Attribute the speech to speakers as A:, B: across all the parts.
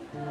A: Ano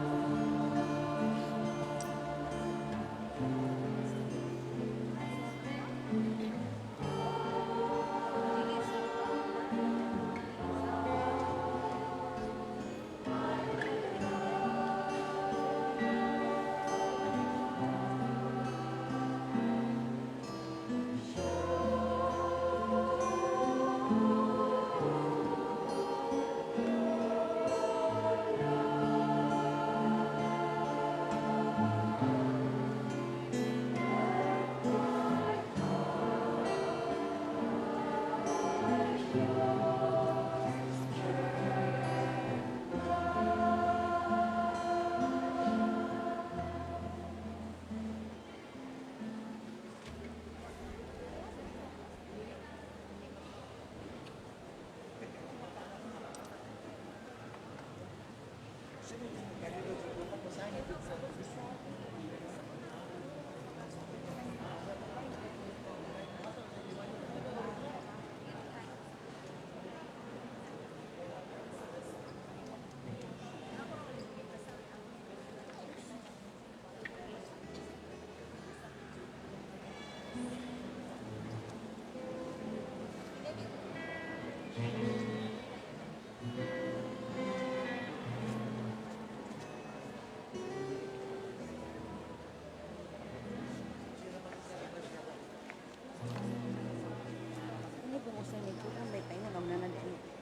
A: kung usay ni kulang may paingon ang nanad ano.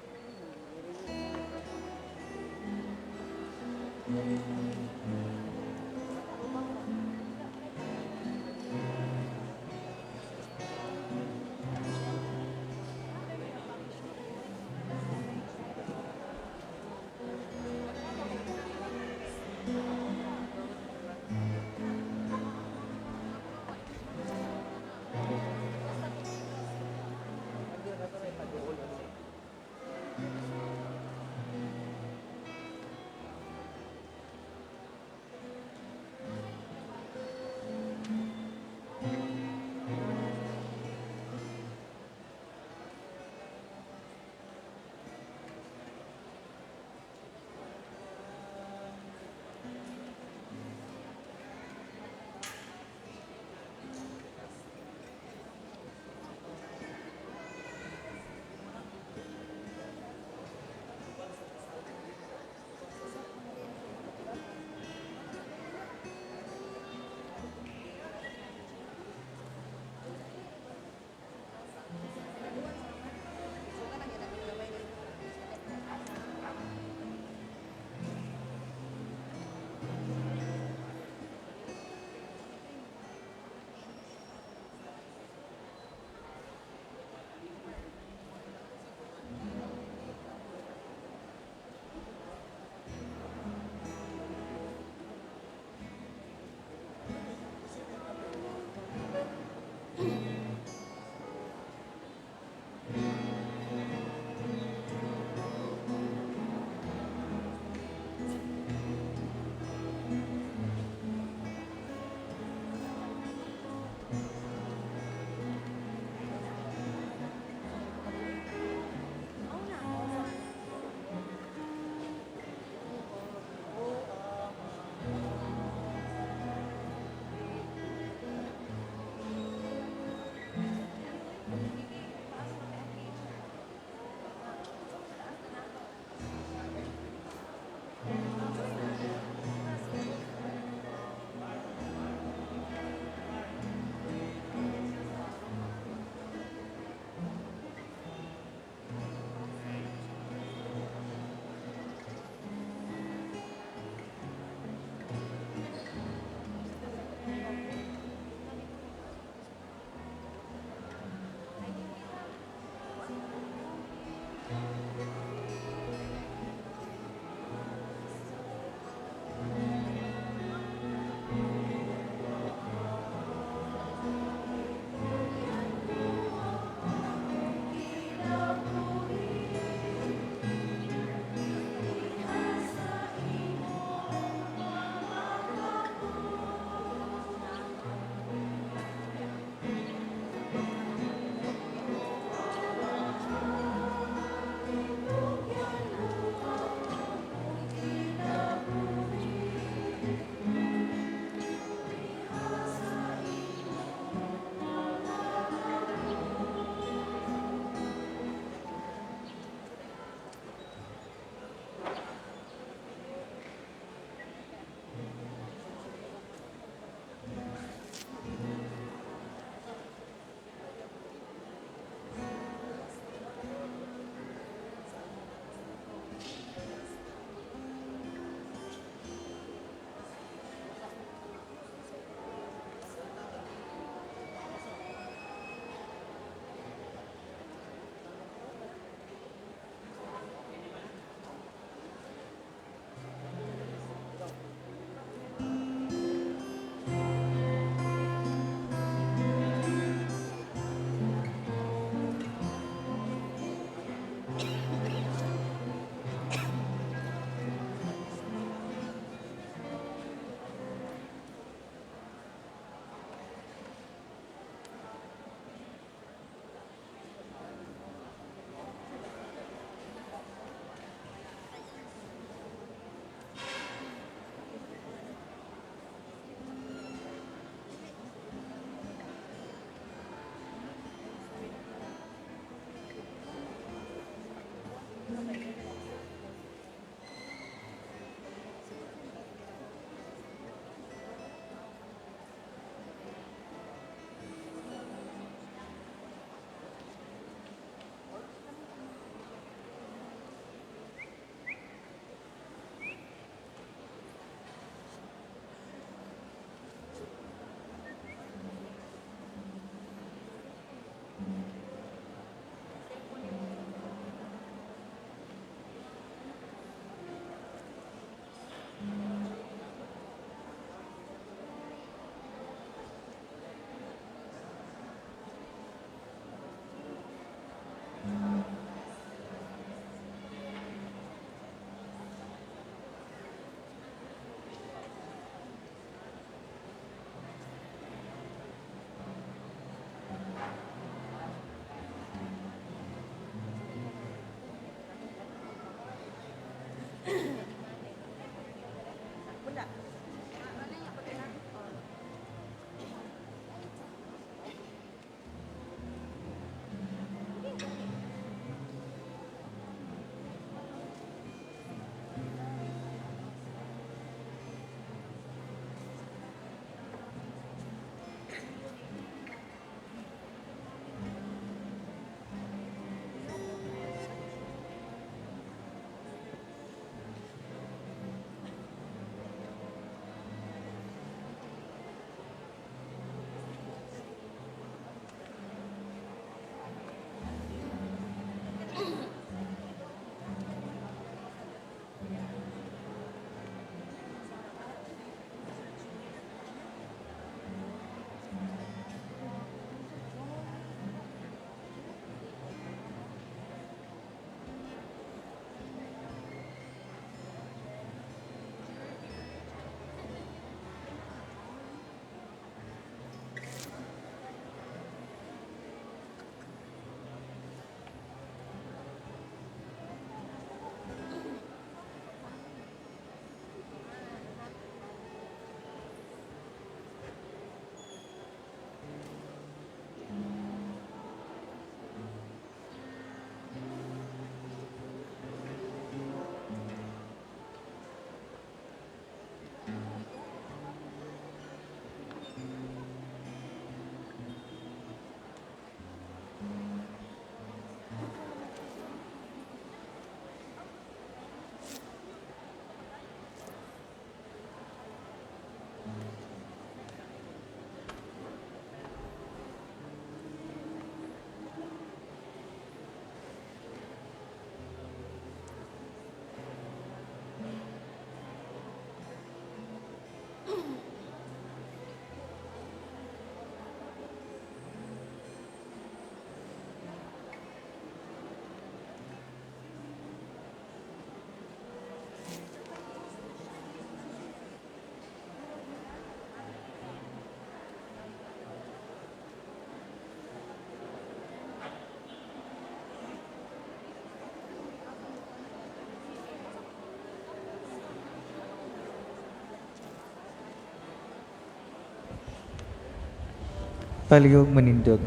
B: Palihog manindog.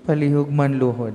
B: Palihog manluhod.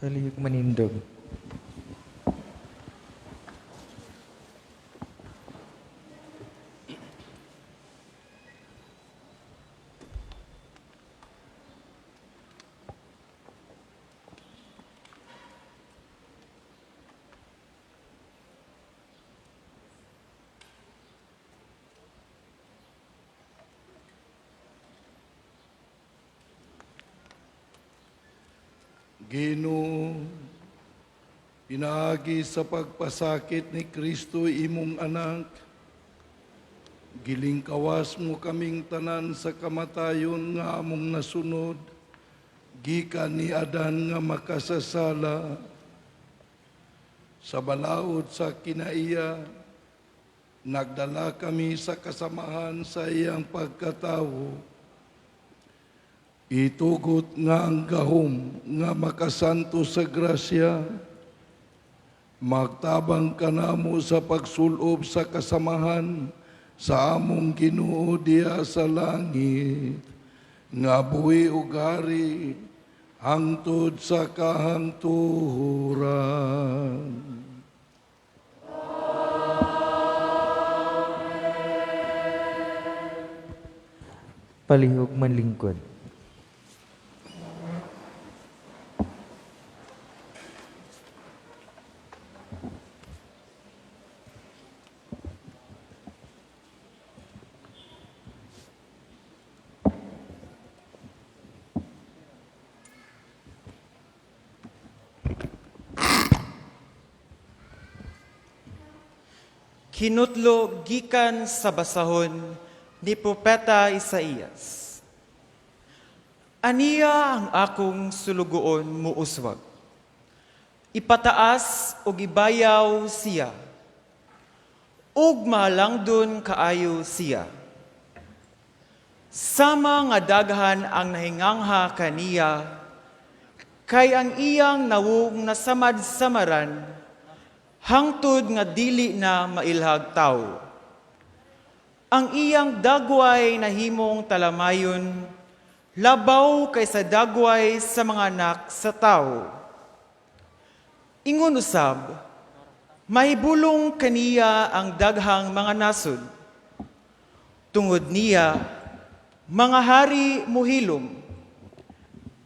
B: Palihog manindog.
C: Ginoo, pinaagi sa pagpasakit ni Kristo imong anak, gilingkawas mo kaming tanan sa kamatayon nga among nasunod, gikan ni Adan nga makasasala. Sa balaod sa kinaiya, nagdala kami sa kasamahan sa iyang pagkatawo. Itugot nga ang gahom nga makasanto sa grasya, magtabang kanamo sa pagsulob sa kasamahan sa among Ginoo diha sa langit, nga buhi ug hari hangtod sa kahangturan.
B: Palihog manlingkod.
D: Kinutlo gikan sa basahon ni Propeta Isaías. Aniya ang akong sulugoon muuswag. Ipataas og ibayaw siya. Ug mahalangdon kaayo siya. Sama nga daghan ang nahingangha kaniya, kay ang iyang nawong nasamad-samaran, hangtod nga dili na mailhag tawo. Ang iyang dagway nahimong talamayon, labaw kaysa dagway sa mga anak sa tawo. Ingon usab, mahibulong kaniya ang daghang mga nasod. Tungod niya, mga hari muhilom,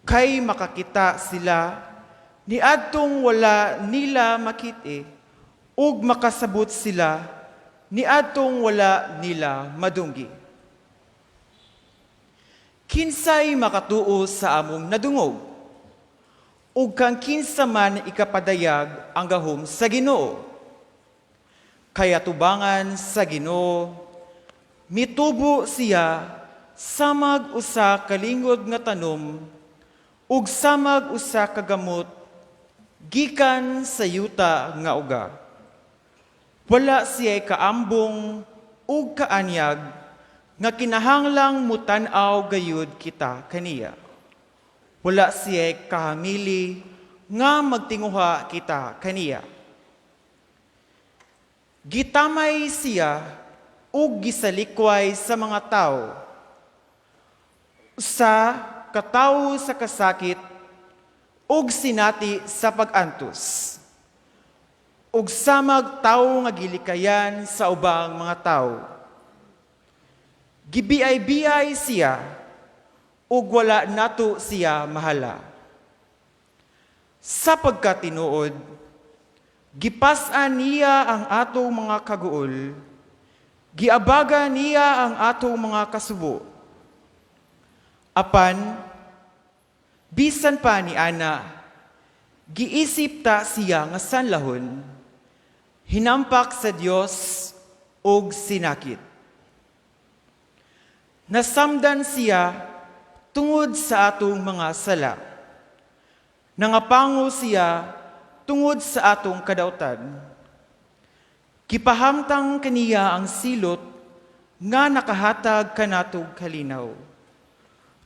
D: kay makakita sila niadtong wala nila makit-i, ug makasabot sila niadtong wala nila madunggi. Kinsay makatuo sa among nadungog? Ug kang kinsa man ikapadayag ang gahom sa Ginoo? Kaya tubangan sa Ginoo, mitubo siya samag usa ka lingod nga tanom ug samag usa ka gamot gikan sa yuta nga uga. Wala siya kaambong ug kaanyag nga kinahanglang mutan-aw gayud kita kaniya. Wala siya kahamili nga magtinguha kita kaniya. Gitamay siya ug gisalikway sa mga tawo. Sa katawo sa kasakit ug sinati sa pag-antos. Ug samag tawo nga gilikayan sa ubang mga tawo. Gibiay-biay siya ug wala nato siya mahala. Sa pagkatinuod, gipas-an niya ang atong mga kaguol, giabaga niya ang atong mga kasubo. Apan, bisan pa ni ana, giisip ta siya nga sanlahon, hinampak sa Dios ug sinakit. Nasamdan siya tungod sa atong mga sala. Nangapango siya tungod sa atong kadautan. Gipahamtang kaniya ang silot nga nakahatag kanatog kalinaw.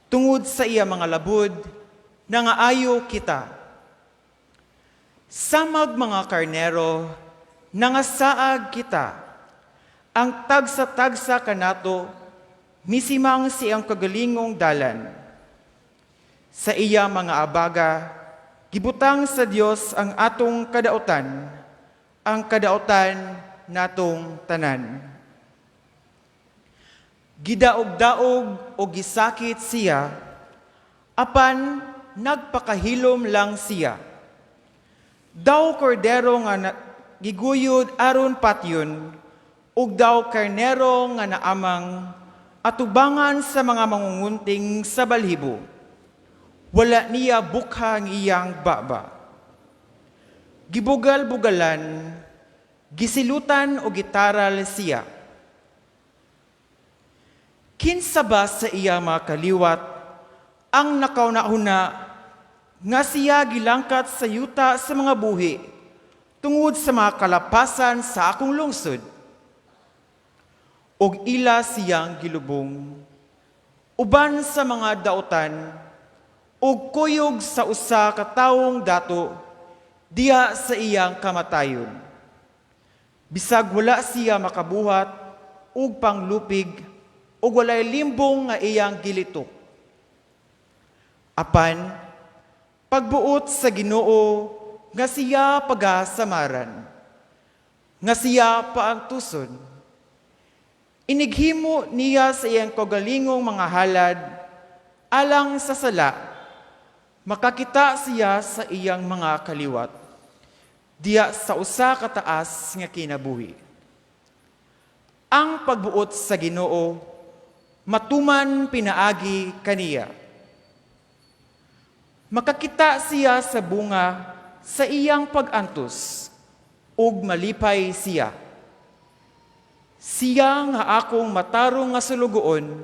D: Tungod sa iya mga labud, nangaayo kita. Samag mga karnero, nangasaag kita. Ang tagsa-tagsa kanato, misimang siyang kagalingong dalan. Sa iya mga abaga, Gibutang sa Dios ang atong kadautan, ang kadautan natong tanan. Gidaog-daog o gisakit siya, apan nagpakahilom lang siya. Daw kordero nga giguyod aron patyon, ug daw karnero nga naamang atubangan sa mga mangungunting sa balhibo. Wala niya bukha ang iyang baba. Gibugal-bugalan, gisilutan o gitaral siya. Kinsa ba sa iya mga kaliwat ang nakauna-una nga siya gilangkat sa yuta sa mga buhi tungod sa mga kalapasan sa akong lungsod? Og ila siyang gilubong uban sa mga dautan ug kuyog sa usa ka tawong dato diha sa iyang kamatayon. Bisag wala siya makabuhat og panglupig ug walay limbong nga iyang gilitok. Apan pagbuot sa Ginoo nga siya pagasamaran, nga siya paantuson. Inighimo niya sa iyang kaugalingong mga halad alang sa sala, makakita siya sa iyang mga kaliwat, diya sa usa ka taas nga kinabuhi. Ang pagbuot sa Ginoo matuman pinaagi kaniya. Makakita siya sa bunga sa iyang pag-antos ug malipay siya. Siya nga akong matarong nga sulugoon,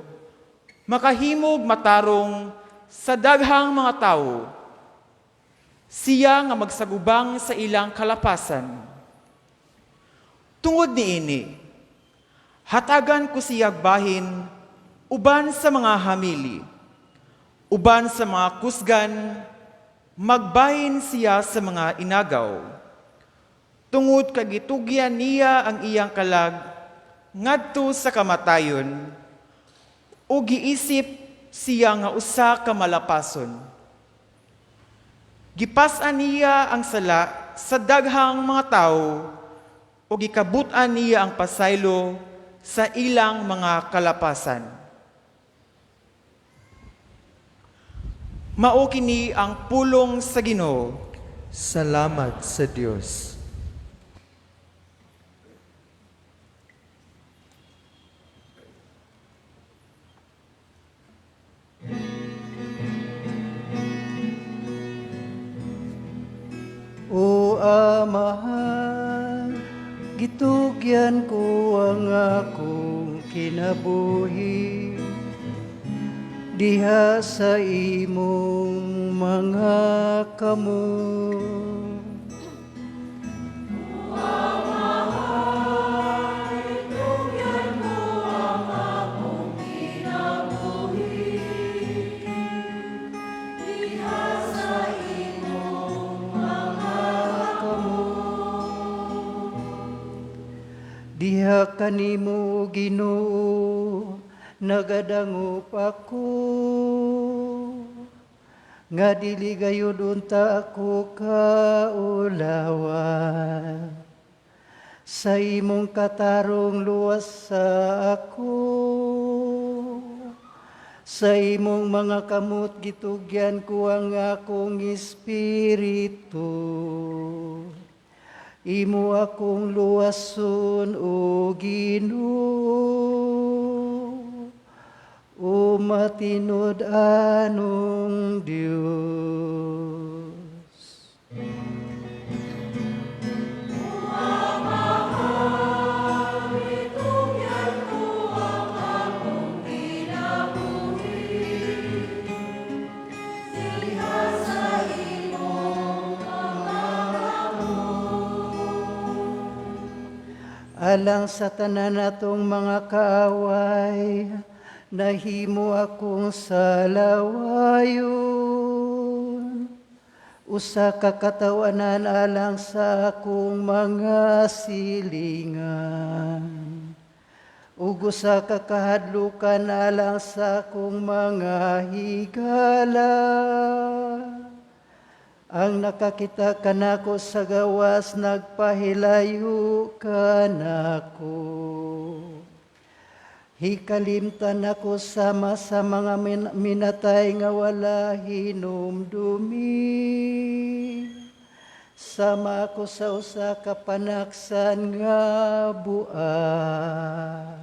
D: makahimog matarong sa daghang mga tawo. Siya nga magsagubang sa ilang kalapasan. Tungod niini, hatagan ko siyag bahin uban sa mga hamili, uban sa mga kusgan, magbahin siya sa mga inagaw. Tungod kay gitugyan niya ang iyang kalag ngadto sa kamatayon, ug giisip siya nga usa ka malapason. Gipas-an niya ang sala sa daghang mga tawo, ug gikabut-an niya ang pasaylo sa ilang mga kalapasan. Mao kini ang pulong sa Ginoo.
B: Salamat sa Dios.
E: O Amahan, gitugyan ko ang akong kinabuhi diha sa imong mga kamot. Diha kanimo, Ginoo, nagadangop ako, nga dili gayud unta ako kaulawan. Sa imong katarong luwas sa ako, sa imong mga kamot gitugyan ko ang akong espiritu. Imo akong luwason, O Ginoo, o matinud-anong Dios. Alang sa tanan natong mga kaaway, nahimo akong salawayon. Usa ka katawanan alang sa akong mga silingan. Ug usa ka kahadlukan alang sa akong mga higala. Ang nakakita kanako sa gawas nagpahilayo kanako. Hikalimtan ako sama sa mga minatay nga wala hinumdumi. Sama ako sa usa ka panaksan nga buak.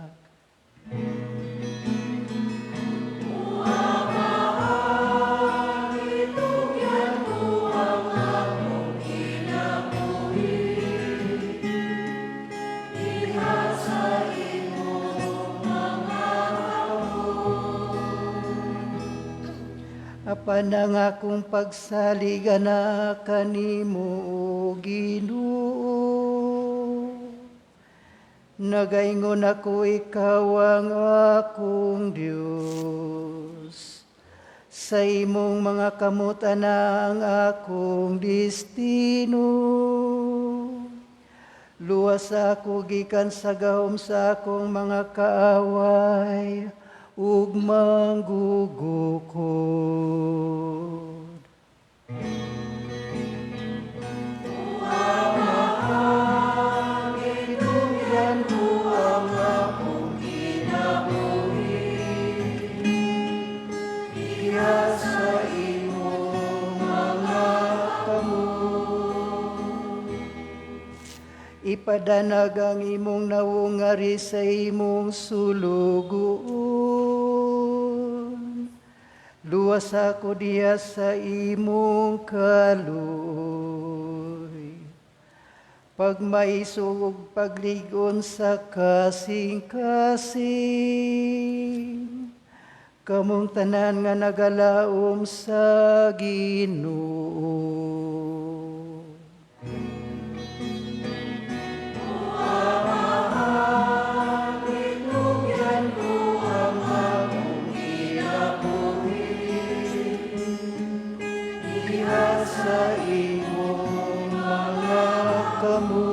E: Apan ang akong pagsalig ana kanimo, o Ginoo. Nagaingon ako, ikaw ang akong Dios. Sa imong mga kamot ana ang akong destino. Luwas ako gikan sa gahom sa akong mga kaaway ug manggugukod. Itugyan ko ang akong kinabuhi diha sa imong mga kamot. Ipadanag ang imong nawong ari sa imong sulugoon. Luwas ako diha sa imong kaluoy. Pagmaiso ug pagligon sa kasing-kasing, kamong tanan nga nagalaom sa Ginoo. Itugyan ko ang akong kinabuhi diha sa imong mga kamot.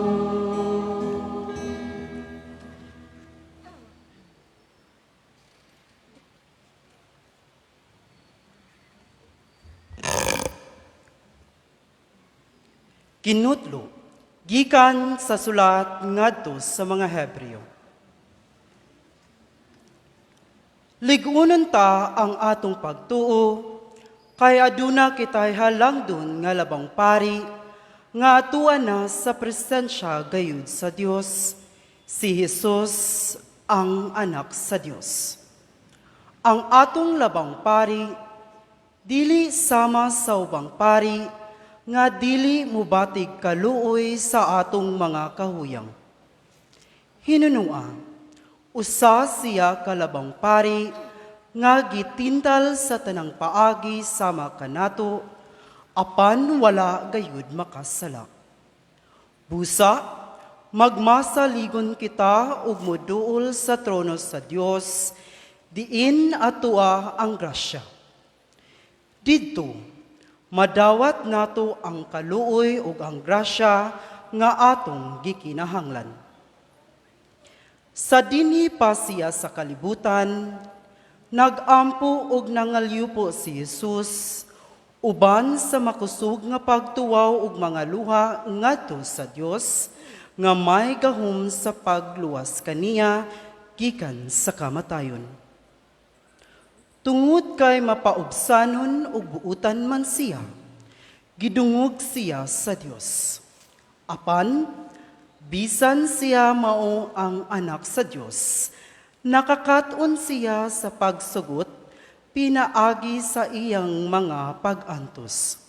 F: Kinutlo gikan sa sulat ngadto sa mga Hebreo. Lig-unon ta ang atong pagtuo kay aduna kitay halangdon nga labang pari nga atua na sa presensya gayud sa Dios, si Jesus ang anak sa Dios. Ang atong labang pari dili sama sa ubang pari nga dili mubatig kaluoy sa atong mga kahuyang. Hinunua, usa siya ka labang pari nga gitintal sa tanang paagi sama kanato, apan wala gayud makasala. Busa, magmasaligon kita ug moduol sa trono sa Dios, diin atoa ang grasya. Didto, madawat nato ang kaluoy ug ang grasya nga atong gikinahanglan. Sa dinhi pa siya sa kalibutan, nagampo ug nangalyupo si Jesus uban sa makusog nga pagtuwaw ug mga luha ngadto sa Dios nga may gahom sa pagluwas kaniya gikan sa kamatayon. Tungod kay mapaubsanon ug buutan man siya, gidungog siya sa Dios. Apan, bisan siya mao ang anak sa Dios, nakakat-on siya sa pagsugot pinaagi sa iyang mga pag-antos.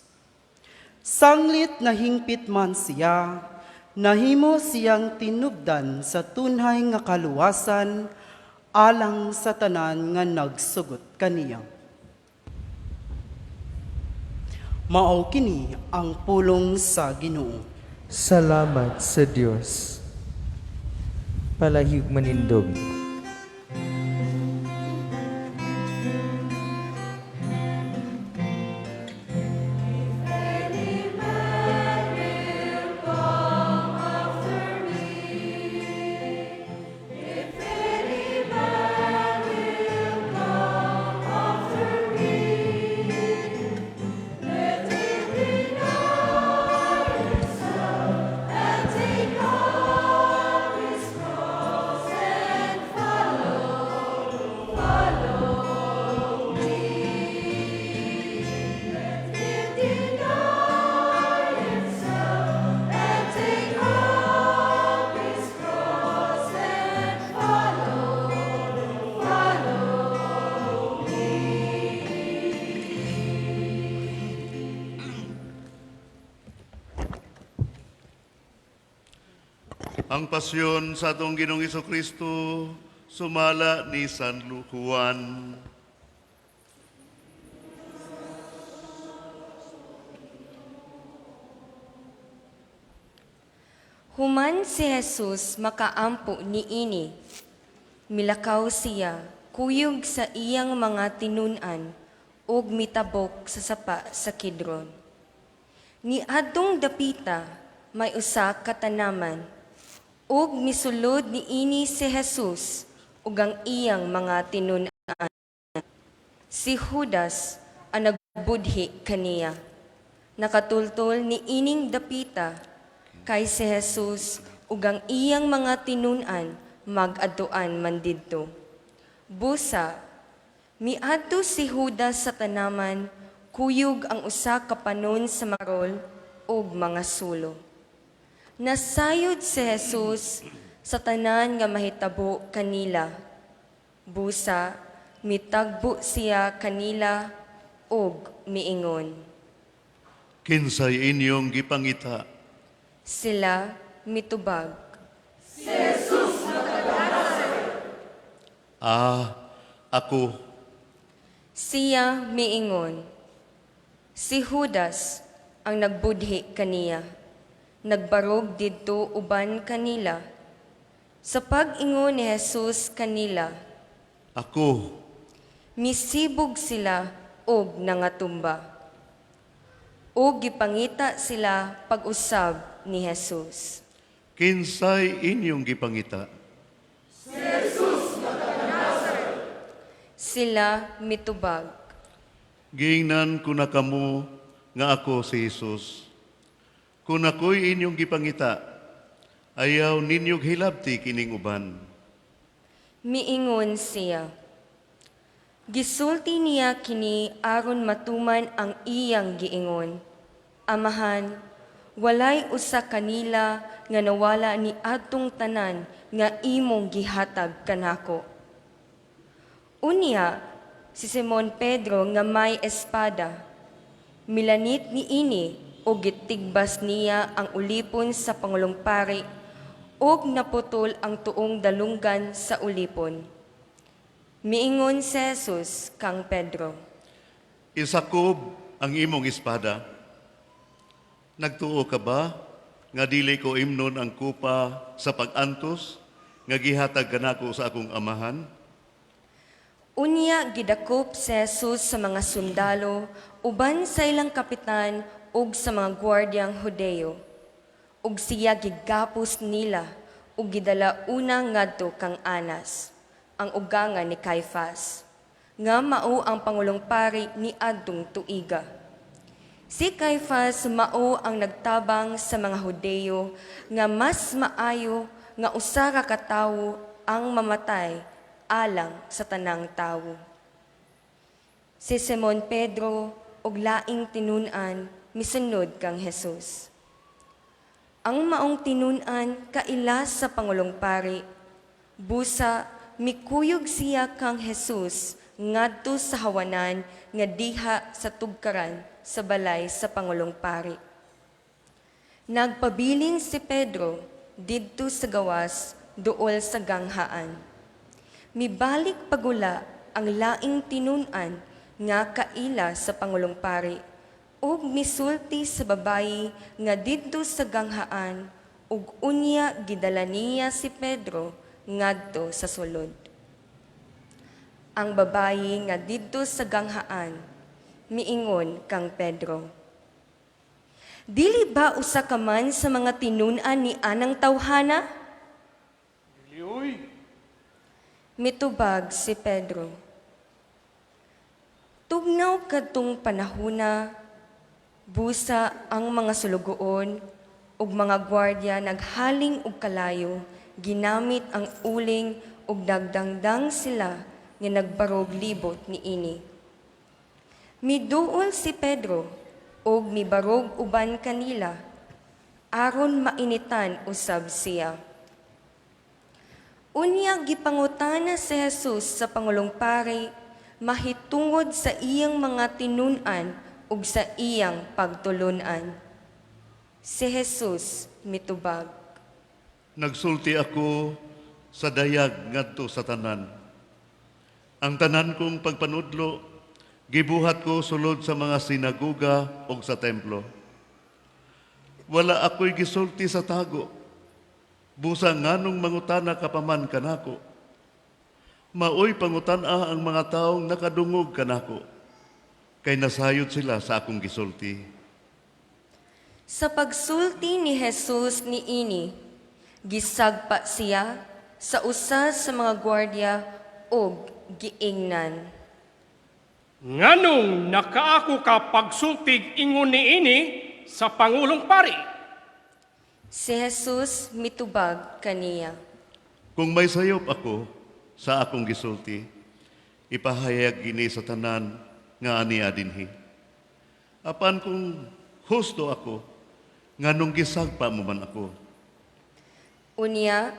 F: Sanglit nahingpit man siya, nahimo siyang tinubdan sa tunhay nga kaluwasan alang sa tanan nga nagsugot kaniya. Mao kini ang pulong sa Ginoo.
B: Salamat sa Dios. Palahig manindog.
G: Ang pasyon sa atong Ginoong Kristo sumala ni San Juan.
H: Human si Jesus makaampo niini, milakaw siya kuyog sa iyang mga tinun-an ug mitabok sa sapa sa Kidron. Niadtong dapita may usa ka tanaman ug misulod niini si Jesus ug ang iyang mga tinun-an. Si Judas ang nagbudhi kaniya. Nakatultol niining dapita kay si Jesus ug ang iyang mga tinun-an mag-adtuan man didto. Busa, miadto si Judas sa tanaman, kuyog ang usa ka panon sa marol ug mga sulo. Nasayod si Jesus sa tanan nga mahitabo kanila. Busa, mitagbo siya kanila ug miingon.
G: Kinsay inyong gipangita?
H: Sila mitubag.
G: Ah, ako.
H: Siya miingon. Si Judas ang nagbudhi kaniya. Nagbarog didto uban kanila. Sa pag-ingon ni Jesus kanila,
G: Ako.
H: Misibog sila og nangatumba. Og gipangita sila pag-usab ni Jesus.
G: Kinsay inyong gipangita?
H: Sila mitubag.
G: Giingnan ko na kamo nga ako si Jesus. Kung ako'y inyong gipangita, ayaw ninyong hilabti kining uban.
H: Miingon siya. Gisulti niya kini aron matuman ang iyang giingon. Amahan, walay usa kanila nga nawala ni atong tanan nga imong gihatag kanako. Unya, si Simon Pedro nga may espada, milanit niini og gitigbas niya ang ulipon sa pangulong pari ug naputol ang tuong dalunggan sa ulipon. Miingon si Jesus kang Pedro.
G: Isakob ang imong espada. Nagtuo ka ba nga dili ko imnon ang kupa sa pag-antos nga gihatag kanako sa akong amahan?
H: Unya gidakop si Jesus sa mga sundalo uban sa ilang kapitan ug sa mga gwardyang Hudeo. Ug siya gigapos nila ug gidala una ngadto kang Anas, ang uganga ni Caiphas, nga mao ang pangulong pari ni adtong tuiga. Si Caiphas mao ang nagtabang sa mga Hudeo nga mas maayo nga usa ka katawo ang mamatay alang sa tanang tawo. Si Simon Pedro og laing tinun-an misunod kang Jesus. Ang maong tinun-an kaila sa pangulong pari, busa mikuyog siya kang Jesus ngadto sa hawanan nga diha sa tugkaran sa balay sa pangulong pari. Nagpabilin si Pedro didto sa gawas duol sa ganghaan. Mibalik pagula ang laing tinun-an nga kaila sa pangulong pari ug misulti sa babayi nga didto sa ganghaan ug unya gidala niya si Pedro ngadto sa sulod. Ang babayi nga didto sa ganghaan miingon kang Pedro. Dili ba usa ka man sa mga tinun-an ni anang tawhana? Mitubag si Pedro. Tugnaw kadtong panahuna, busa ang mga sulugoon ug mga gwardiya naghaling og kalayo, ginamit ang uling ug nagdangdang sila nga nagbarog libot niini. Miduol si Pedro ug mibarog uban kanila aron mainitan usab siya. Unya gipangutana si Jesus sa pangulong pari mahitungod sa iyang mga tinun-an ug sa iyang pagtulun-an. Si Jesus mitubag.
G: Nagsulti ako sa dayag ngadto sa tanan. Ang tanan kong pagpanudlo gibuhat ko sulod sa mga sinagoga ug sa templo. Wala ako'y gisulti sa tago. Busa nganong mangutana ka pa man kanako? Maoy pangutan-a ang mga taong nakadungog kanako. Kay nasayod sila sa akong gisulti.
H: Sa pagsulti ni Jesus niini, gisagpa siya sa usa sa mga gwardiya ug giingnan.
I: Nganong nakaako ka pagsultig ingon niini sa pangulong pari?
H: Si Jesus mitubag kaniya.
G: Kung may sayop ako sa akong gisulti, ipahayag gini sa tanan nga ania dinhi. Apan kung husto ako, nganong gisagpa mo man ako?
H: Unya,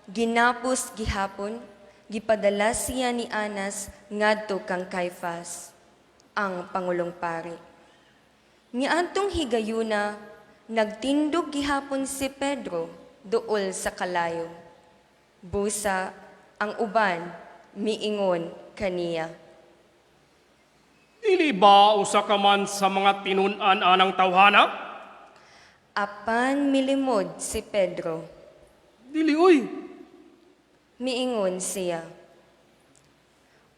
H: ginapos gihapon, gipadala siya ni Anas ngadto kang Caiphas, ang pangulong pari. Niadtong higayuna, nagtindog gihapon si Pedro duol sa kalayo. Busa, ang uban miingon kaniya.
I: Dili ba usa ka man sa mga tinun-an anang tawhana?
H: Apan milimod si Pedro.
I: Dili uy.
H: Miingon siya.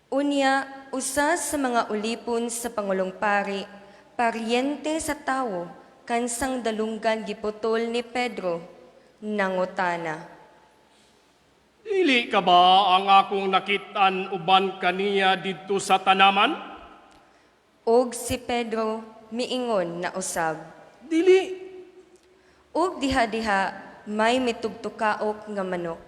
H: Unya, usa sa mga ulipon sa pangulong pari, paryente sa tawo, kansang dalunggan giputol ni Pedro, nangutana.
I: Dili ka ba ang akong nakit-an uban kaniya didto sa tanaman?
H: Og si Pedro miingon na usab.
I: Dili.
H: Og diha-diha may mitugtukaok nga manok.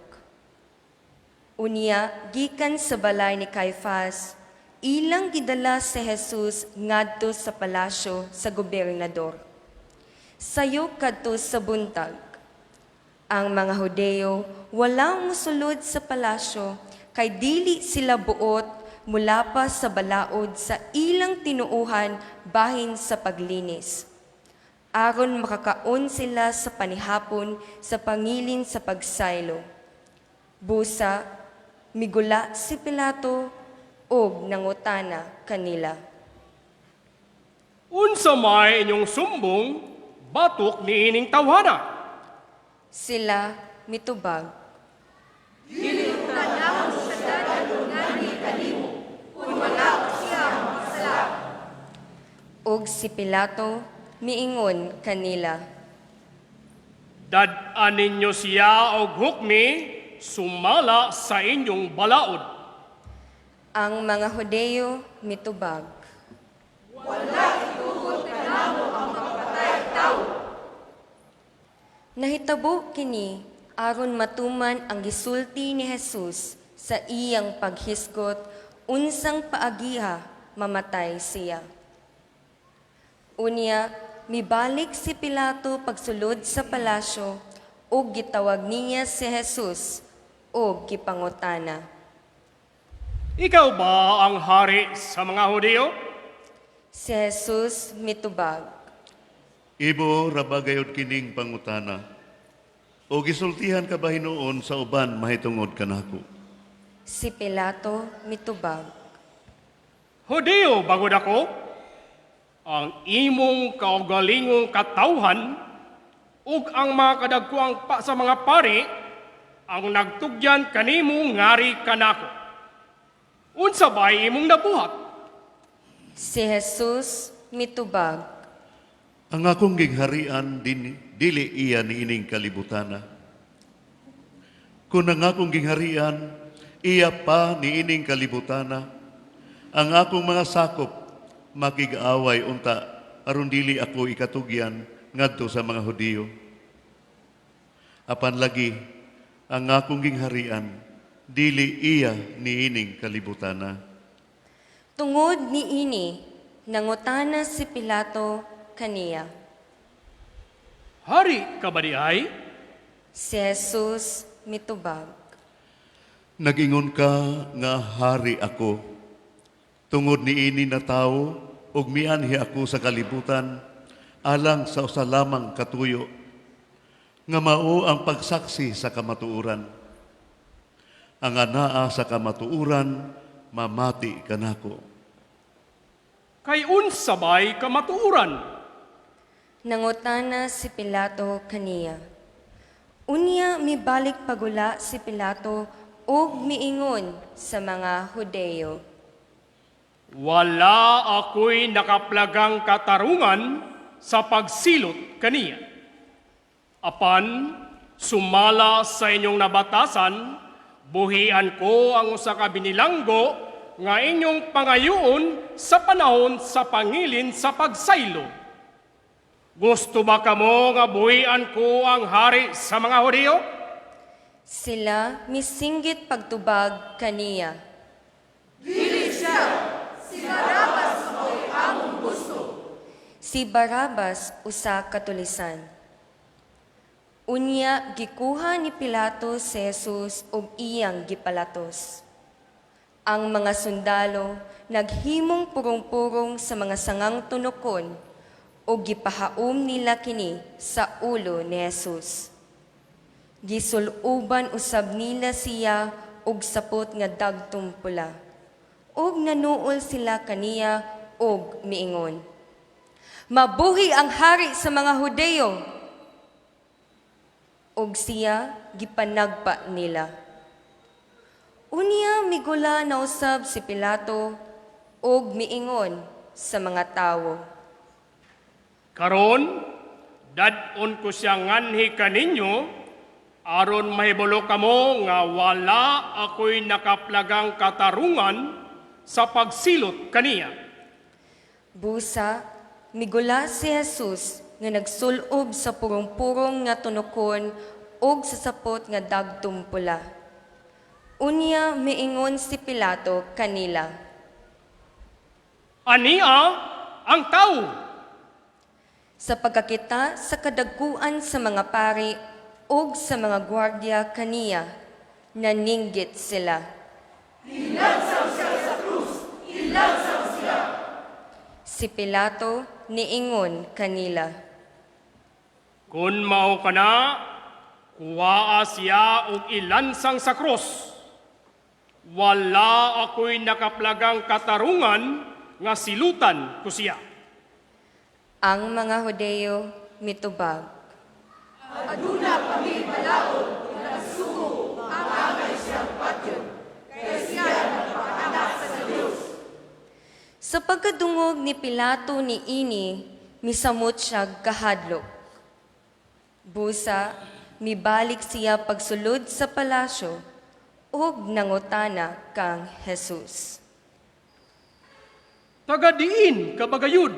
H: Unya, gikan sa balay ni Caiphas, ilang gidala si Jesus ngadto sa palasyo sa gobernador. Sayo kadto sa buntag. Ang mga Hudeo wala mosulod sa palasyo kay dili sila buot mula pa sa balaod sa ilang tinuuhan bahin sa paglinis aron makakaon sila sa panihapon sa pangilin sa pagsaylo. Busa, migula si Pilato ug nangutana kanila.
I: Unsa may inyong sumbong batok niining tawhana?
H: Sila mitubag. Ug si Pilato miingon kanila.
I: Dad-an ninyo siya og hukmi sumala sa inyong balaod.
H: Ang mga Hudeo mitubag. Nahitabo kini aron matuman ang gisulti ni Jesus sa iyang paghisgot unsang paagiha mamatay siya. Unya, mibalik si Pilato pagsulod sa palasyo ug gitawag niya si Jesus ug gipangutana.
I: Ikaw ba ang hari sa mga Hudeo?
H: Si Jesus mitubag.
G: Ibo ra ba gayud kining pangutana? O gisultihan ka ba hinuon sa uban mahitungod kanako?
H: Si Pilato mitubag.
I: Hudeo bagod ako? Ang imong kaugalingong katawhan ug ang mga kadagkuang pa sa mga pari ang nagtugyan kanimo ngari kanako. Unsa bay imong nabuhat?
H: Si Jesus mitubag.
G: Ang akong gingharian din, dili iya niining kalibutana. Kung ang akong gingharian, iya pa niining kalibutana. Ang akong mga sakop makig-away unta aron dili ako ikatugyan ngadto sa mga Hudiyo. Apan lagi ang akong gingharian dili iya niining kalibutana.
H: Tungod niini, nangutana si Pilato kaniya.
I: Hari ka ba di ay?
H: Si Jesus mitubag.
G: Nagingon ka nga hari ako. Tungod niini na tawo ug mianhi ako sa kalibutan alang sa usa lamang katuyo. Nga mao ang pagsaksi sa kamatuoran. Ang anaa sa kamatuoran, mamati kanako.
I: Kay unsa bay kamatuoran?
H: Nangutana si Pilato kaniya. Unya mibalik pagula si Pilato ug miingon sa mga Hudeyo.
I: Wala ako'y nakaplagang katarungan sa pagsilot kaniya. Apan, sumala sa inyong nabatasan, buhian ko ang usa ka binilanggo nga inyong pangayoon sa panahon sa pangilin sa pagsaylo. Gusto ba kamo nga buhian ko ang hari sa mga Hudiyo?
H: Sila misinggit pagtubag kaniya. Dili siya! Si Barabas among gusto! Si Barabas usa ka tulisan. Unya gikuha ni Pilato si Jesus ug iyang gipalatos. Ang mga sundalo naghimong purong-purong sa mga sangang tunokon ug gipahaom nila kini sa ulo ni Jesus. Gisul-uban usab nila siya og sapot nga dagtong pula. Ug nanuol sila kaniya og miingon: "Mabuhi ang hari sa mga Hudeyo!" Ug siya gipanagpa nila. Unya migula na usab si Pilato ug miingon sa mga tawo.
I: Karon, dad-on ko siya nganhi kaninyo, aron mahibalo kamo nga wala ako'y nakaplagang katarungan sa pagsilot kaniya.
H: Busa, migula si Jesus nga nagsulob sa purong-purong nga tunokon ug sa sapot nga dagtong pula. Unya miingon si Pilato kanila.
I: Ania ang tao!
H: Sa pagkakita sa kadagkuan sa mga pari ug sa mga gwardiya kaniya, naninggit sila. Ilansang siya sa krus! Ilansang siya! Si Pilato niingon kanila.
I: Kung mao ka na, kuwaa siya og ilansang sa krus. Wala ako'y nakaplagang katarungan nga silutan ko siya.
H: Ang mga Hudeyo mitubag. Aduna kami balaod nga nagsugo ang angay siyang patyon, kay siya nagpakaanak sa Dios. Sa pagkadungog ni Pilato ni ini, misamot siya kahadlok. Busa, mibalik siya pagsulod sa palasyo ug nangutana kang Jesus.
I: Taga diin ka bagayod?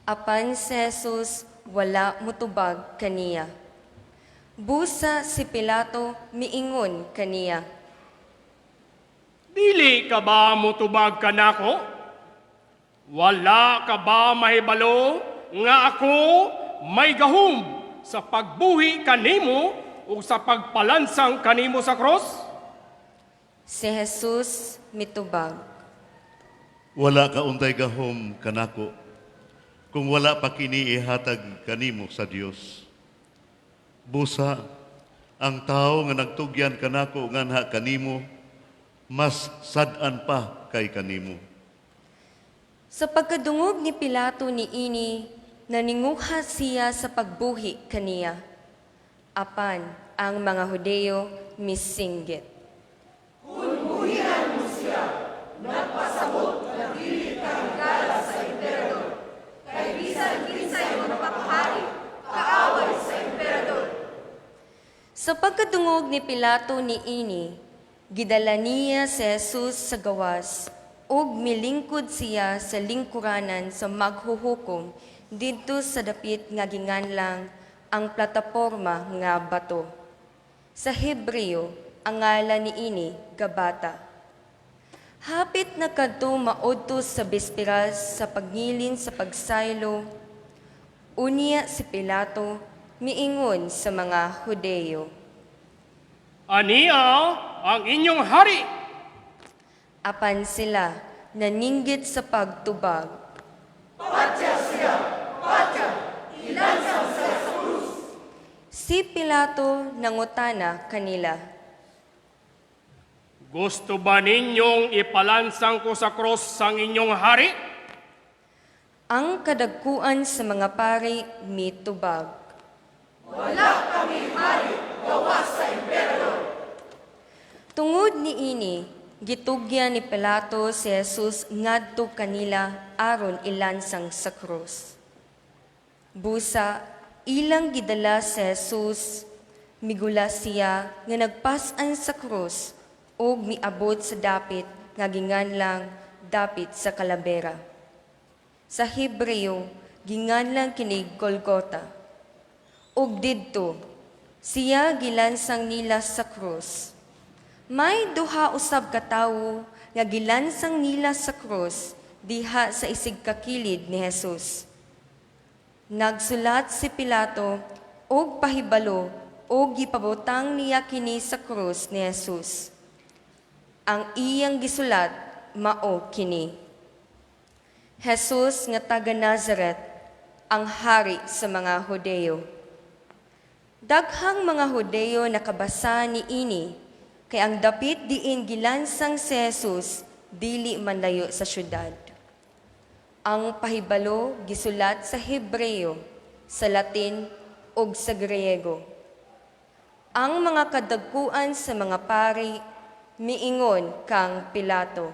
H: Apan si Jesus wala mutubag kaniya. Busa si Pilato miingon kaniya.
I: Dili ka ba mutubag kanako? Wala ka ba mahibalo nga ako may gahom sa pagbuhi kanimo ug sa pagpalansang kanimo sa krus?
H: Si Jesus mitubag.
G: Wala ka untay gahom kanako kung wala pa kini ihatag kanimo sa Dios. Busa, ang tao nga nagtugyan kanako nganha kanimo, mas sad-an pa kay kanimo.
H: Sa pagkadungog ni Pilato ni ini, naninguha siya sa pagbuhi kaniya. Apan ang mga Hudeyo misinggit. Kung buhian mo siya, nagpasabot na dili ka higala sa emperador. Kay bisan kinsay magpakahari, kaaway sa emperador. Sa pagkadungog ni Pilato ni ini, gidala niya si Jesus sa gawas ug milingkod siya sa lingkuranan sa maghuhukom didto sa dapit nga ginganlang ang plataporma nga bato. Sa Hebreo, ang ngalan niini Gabata. Hapit na kadto maudto sa bisperas sa pagngilin sa pagsaylo, unya si Pilato miingon sa mga Hudeyo.
I: Ania ang inyong hari!
H: Apan sila naninggit sa pagtubag. Patya siya! Patya! Ilansang siya sa krus! Si Pilato nangutana kanila.
I: Gusto ba ninyong ipalansang ko sa krus ang inyong hari?
H: Ang kadagkuan sa mga pari mitubag. Wala kami hari, gawas sa emperador. Tungod niini, gitugyan ni Pilato si Jesus ngadto kanila aron ilansang sa krus. Busa, ilang gidala si Jesus, migula siya nga nagpas-an sa krus ug miabot sa dapit nga ginganlang dapit sa kalabera. Sa Hebreo, ginganlang kini Golgota. Ug didto, siya gilansang nila sa krus. May duha usab ka tawo nga gilansang nila sa krus diha sa isig kakilid ni Jesus. Nagsulat si Pilato og pahibalo og gipabutang niya kini sa krus ni Jesus. Ang iyang gisulat mao kini: Jesus nga taga Nazaret, ang hari sa mga Hudeo. Daghang mga Hudeo nakabasa niini, kay ang dapit diin gilansang si Jesus dili man layo sa syudad. Ang pahibalo gisulat sa Hebreo, sa Latin ug sa Griego. Ang mga kadagkuan sa mga pari miingon kang Pilato.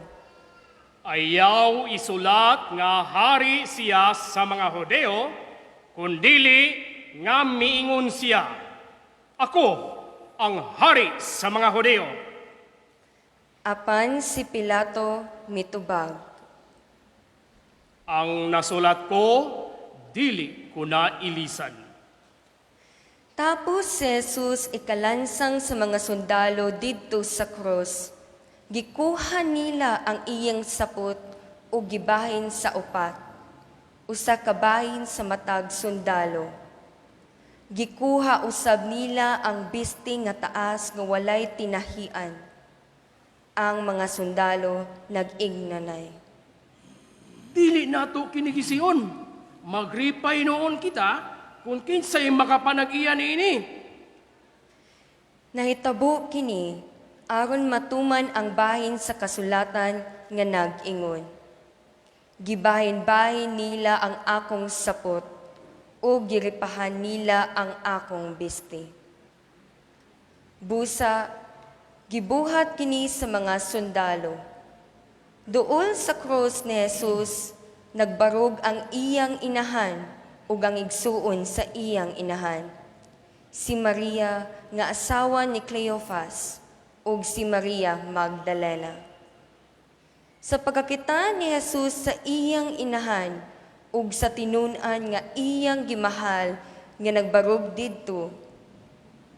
I: Ayaw isulat nga hari siya sa mga Hudeo, kundili nga miingon siya, Ako ang hari sa mga Hudeo.
H: Apan si Pilato mitubag.
I: Ang nasulat ko, dili ko na ilisan.
H: Tapos si Jesus ikalansang sa mga sundalo didto sa krus. Gikuha nila ang iyang sapot ug gibahin sa upat. Usa ka bahin sa matag sundalo. Gikuha usab nila ang bisti nga taas nga walay tinahian. Ang mga sundalo nag-ignanay.
I: Dili nato kini gision. Magripay noon kita kung kinsay makapanag-iya niini.
H: Nahitabo kini aron matuman ang bahin sa kasulatan nga nag-ingon. Gibahin-bahin nila ang akong sapot ug giripahan nila ang akong bisti. Busa, gibuhat kini sa mga sundalo. Duol sa krus ni Jesus, nagbarog ang iyang inahan ug ang igsuon sa iyang inahan. Si Maria nga asawa ni Cleophas ug si Maria Magdalena. Sa pagkakita ni Jesus sa iyang inahan ug sa tinun-an nga iyang gimahal nga nagbarog didto,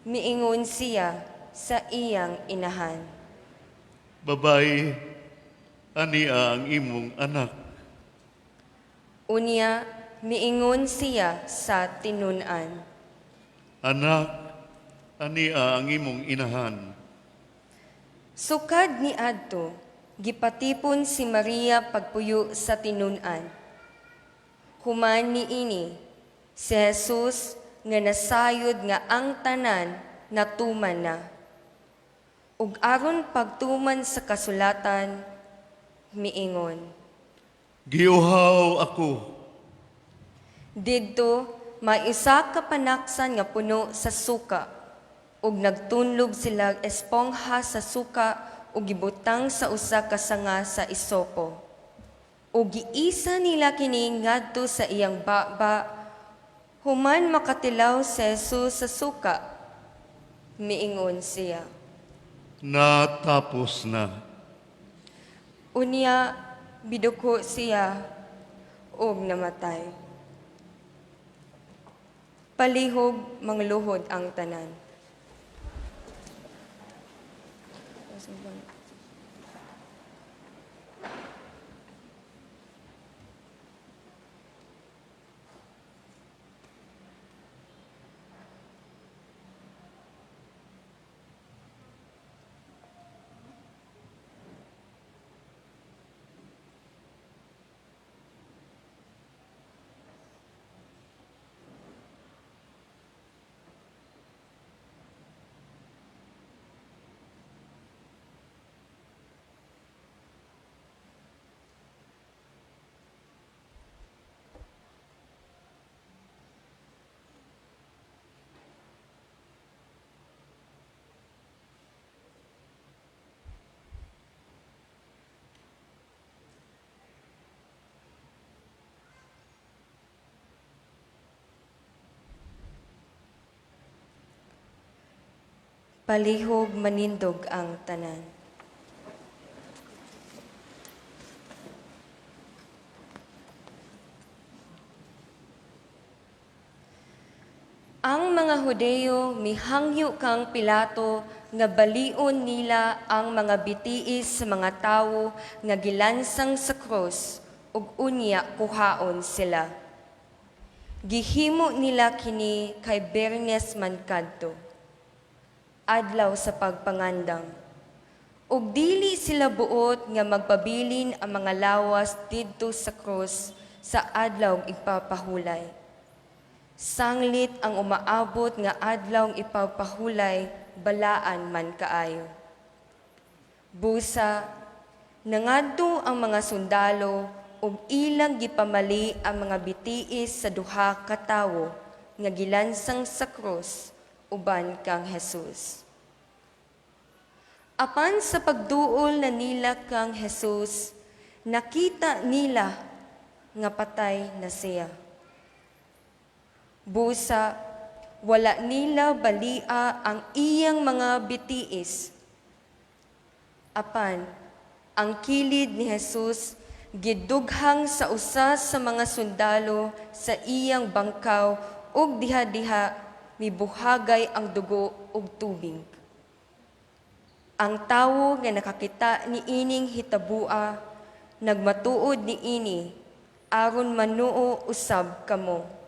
H: miingon siya sa iyang inahan.
G: Babae, ania ang imong anak.
H: Unya, miingon siya sa tinun-an.
G: Anak, ania ang imong inahan.
H: Sukad niadto, gipatipon si Maria pagpuyo sa tinun-an. Human niini, si Jesus nga nasayod nga ang tanan natuman na. Ug aron pagtuman sa kasulatan, miingon.
G: Giuhaw ako.
H: Didto, may usa ka panaksan nga puno sa suka, ug nagtunlog sila espongha sa suka ug gibutang sa usa ka sanga sa isopo. Ug giisa nila kini ngadto sa iyang baba, human makatilaw si Jesus sa suka, miingon siya.
G: Natapos na.
H: Unya, biduko siya ug namatay. Palihog mangluhod ang tanan. Palihog manindog ang tanan. Ang mga Hudeyo mihangyo kang Pilato nga balion nila ang mga bitiis sa mga tawo nga gilansang sa krus ug unya kuhaon sila. Gihimo nila kini kay Bernes man kadto, adlaw sa pagpangandam. Ug dili sila buot nga magpabilin ang mga lawas didto sa krus sa adlaw igpapahulay. Sanglit ang umaabot nga adlaw ipapahulay, balaan man kaayo. Busa, nangadto ang mga sundalo ug ilang gipamali ang mga bitiis sa duha ka tawo nga gilansang sa krus uban kang Jesus. Apan sa pagduol na nila kang Jesus, nakita nila nga patay na siya. Busa, wala nila balia ang iyang mga bitiis. Apan, ang kilid ni Jesus gidughang sa usa sa mga sundalo sa iyang bangkaw ug diha-diha mibuhagay ang dugo ug tubig. Ang tawo nga nakakita niining hitabua nagmatuod niini aron manuo usab kamo.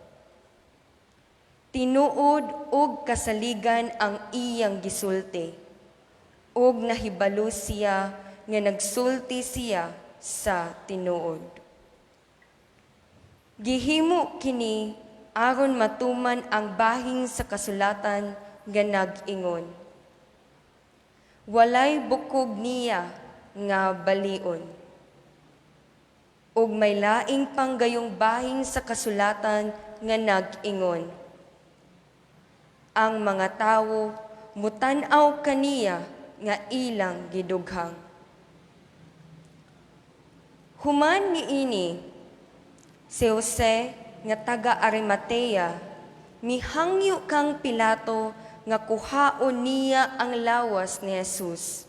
H: Tinuod og kasaligan ang iyang gisulti, ug nahibalo siya nga nagsulti siya sa tinuod. Gihimo kini aron matuman ang bahing sa kasulatan nga nag-ingon, walay bukog niya nga balion. Ug may laing panggayong bahing sa kasulatan nga nag-ingon, ang mga tawo mutan-aw kaniya nga ilang gidughang. Human niini, si Jose nga taga Arimatea mihangyo kang Pilato nga kuhaon niya ang lawas ni Jesus.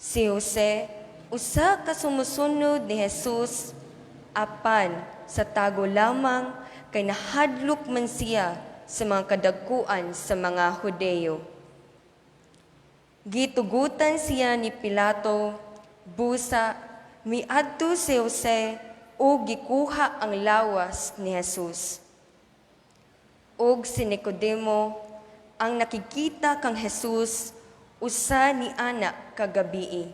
H: Si Jose, usa ka sumusunod ni Jesus, apan sa tago lamang kay nahadlok man siya sa mga kadagkuan sa mga Hudeyo. Gitugutan siya ni Pilato, busa miadto si Jose ug gikuha ang lawas ni Jesus. Ug si Nicodemo, ang nakikita kang Jesus, usa ni ana kagabii.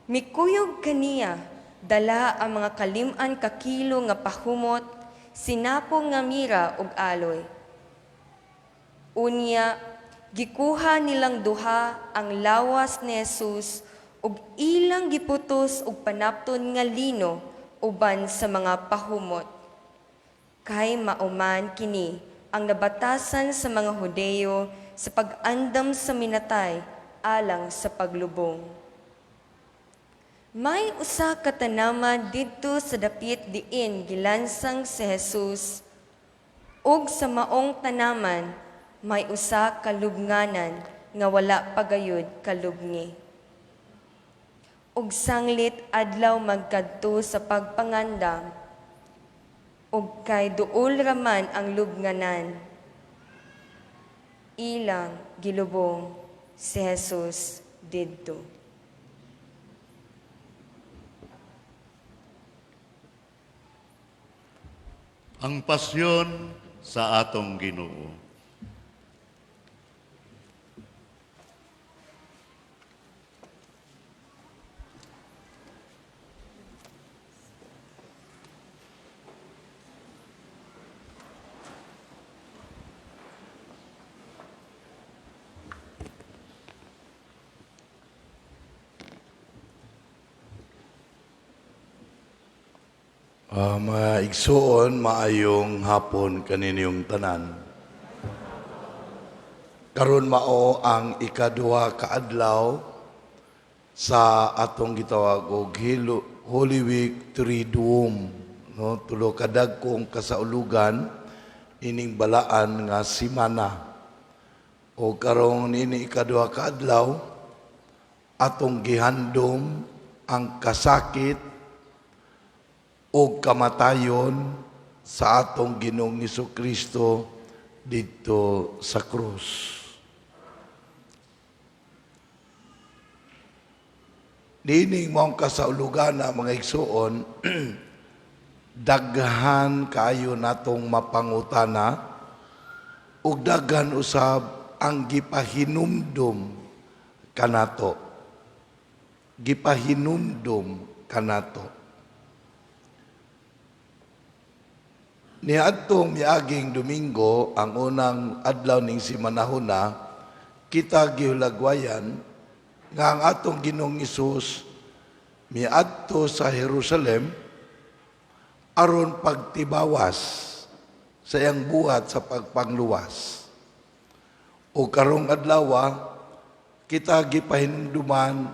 H: Mikuyog kaniya, dala ang mga kalim-an ka kilo nga pahumot, sinapo nga mira ug aloy. Unya, gikuha nilang duha ang lawas ni Jesus ug ilang giputos og panapton nga lino uban sa mga pahumot. Kay mauman kini ang nabatasan sa mga Hudeyo sa pag-andam sa minatay alang sa paglubong. May usa ka tanaman didto sa dapit diin gilansang si Jesus, ug sa maong tanaman may usa ka lubnganan nga wala pa gayud kalubngi. Ug sanglit adlaw magkadto sa pagpangandam, ug kay duol raman ang lubnganan, ilang gilubong si Jesus didto.
G: Ang pasyon sa atong Ginoo.
C: Mga igsuon, maayong hapon kaninyong tanan. Karon mao ang ikaduha ka adlaw sa atong gitawag og Holy Week Triduum, no, tulo ka dagkong kasaulugan ining balaan nga simana. O karong nini ikaduha ka adlaw, atong gihandom ang kasakit o kamatayon sa atong Ginoong Kristo didto sa krus. Nining maong kasaulugana, mga igsuon, daghan kaayo natong mapangutana ug daghan usab ang gipahinumdum kanato. Gipahinumdum kanato. Niadtong miaging Domingo, ang unang adlaw ning simanahuna, kita gihulagwayan nga ang atong Ginoong Hesus miadto sa Jerusalem aron pagtibawas sa iyang buhat sa pagpangluwas. O karong adlaw, kita gipahinumduman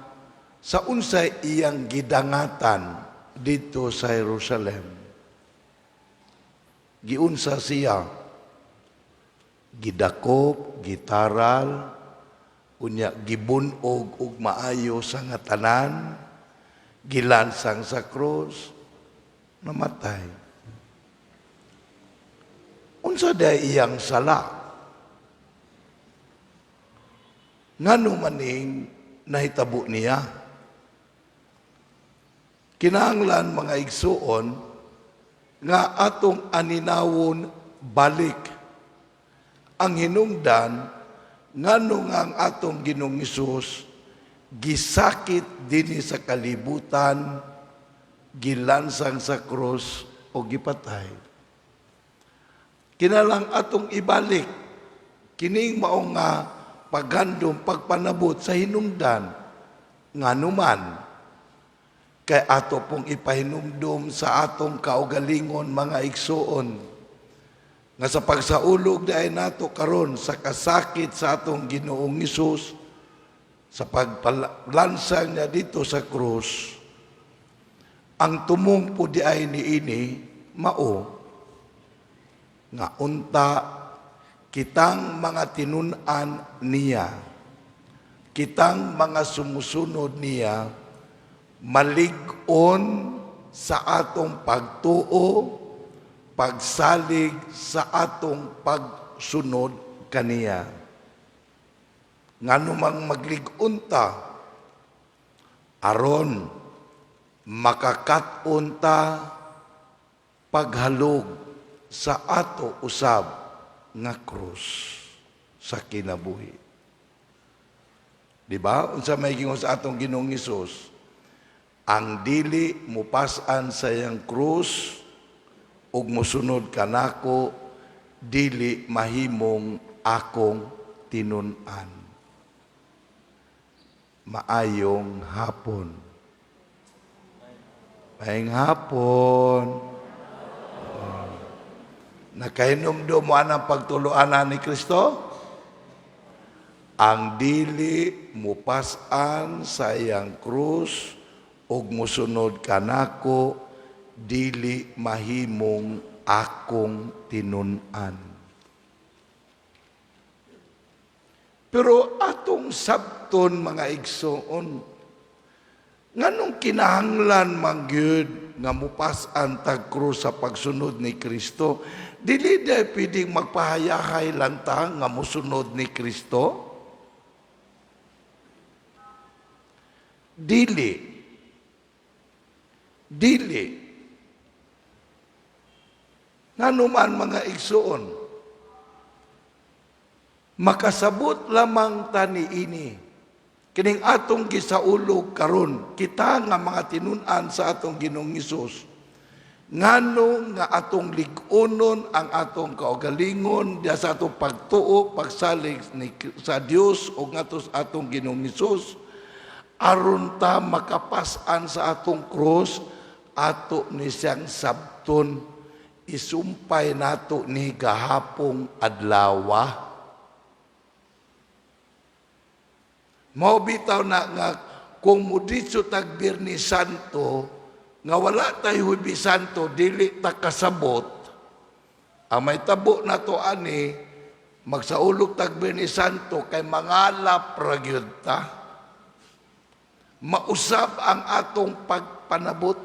C: sa unsay iyang gidangatan didto sa Jerusalem. Giunsa siya, gidakop, gitaral, unya gibunog og maayo sa nga tanan, gilansang sa krus, namatay. Unsa day iyang sala? Ngano maning nahitabo niya? Kinahanglan, mga igsuon, nga atong aninawon balik ang hinungdan ngano nga ang atong Ginoong Hesus gisakit dinhi sa kalibutan, gilansang sa krus o gipatay. Kinalang atong ibalik kining mao nga paghandom, pagpanabot sa hinungdan nganuman kay ato pong ipahinumdum sa atong kaugalingon, mga igsuon, nga sa pagsaulog dahil nato karon sa kasakit sa atong Ginoong Hesus sa pagpalansang niya dito sa krus, ang tumong po di ay niini mao nga unta kitang mga tinun-an niya, kitang mga sumusunod niya, malig-on sa atong pagtuo, pagsalig sa atong pagsunod kaniya. Ngano mang maglig-on ta, aron makakat-on ta paghalog sa ato usab nga krus sa kinabuhi. Di ba? Unsa may gingon sa atong Ginoong Hesus? Ang dili mupas-an sa iyang krus ug musunod kanako, dili mahimong akong tinun-an. Maayong hapon. Maayong hapon. Oh. Nakahinumdum mo anang pagtuluanan ni Kristo? Ang dili mupas-an sa iyang krus ug musunod kanako, dili mahimong akong tinun-an. Pero atong sabton, mga igsoon, nganong kinahanglan man gyud nga mupas-an tag krus sa pagsunod ni Kristo? Dili day pwedeng magpahayahay lang ta nga musunod ni Kristo? Dili. Dili. Ngano man, mga igsoon, makasabot lamang tani ini kining atong gisaulog karon, kita nga mga tinun-an sa atong Ginoong Hesus, ngano nga atong lig-onon ang atong kaugalingon diha sa atong pagtuo, pagsalig sa Dios o ngadto sa atong Ginoong Hesus, aron ta makapas-an sa atong krus, ato ni siyang sabton, isumpay nato ni gahapong adlawa. Mao bitaw na nga kung muditso tag Biyernes Santo, nga wala tay Huwebes Santo, dili ta kasabot. Ang may tabo na to ani, Magsaulog tag Biyernes Santo kay mangalap ra gyud ta. Mausab ang atong pagpanabot.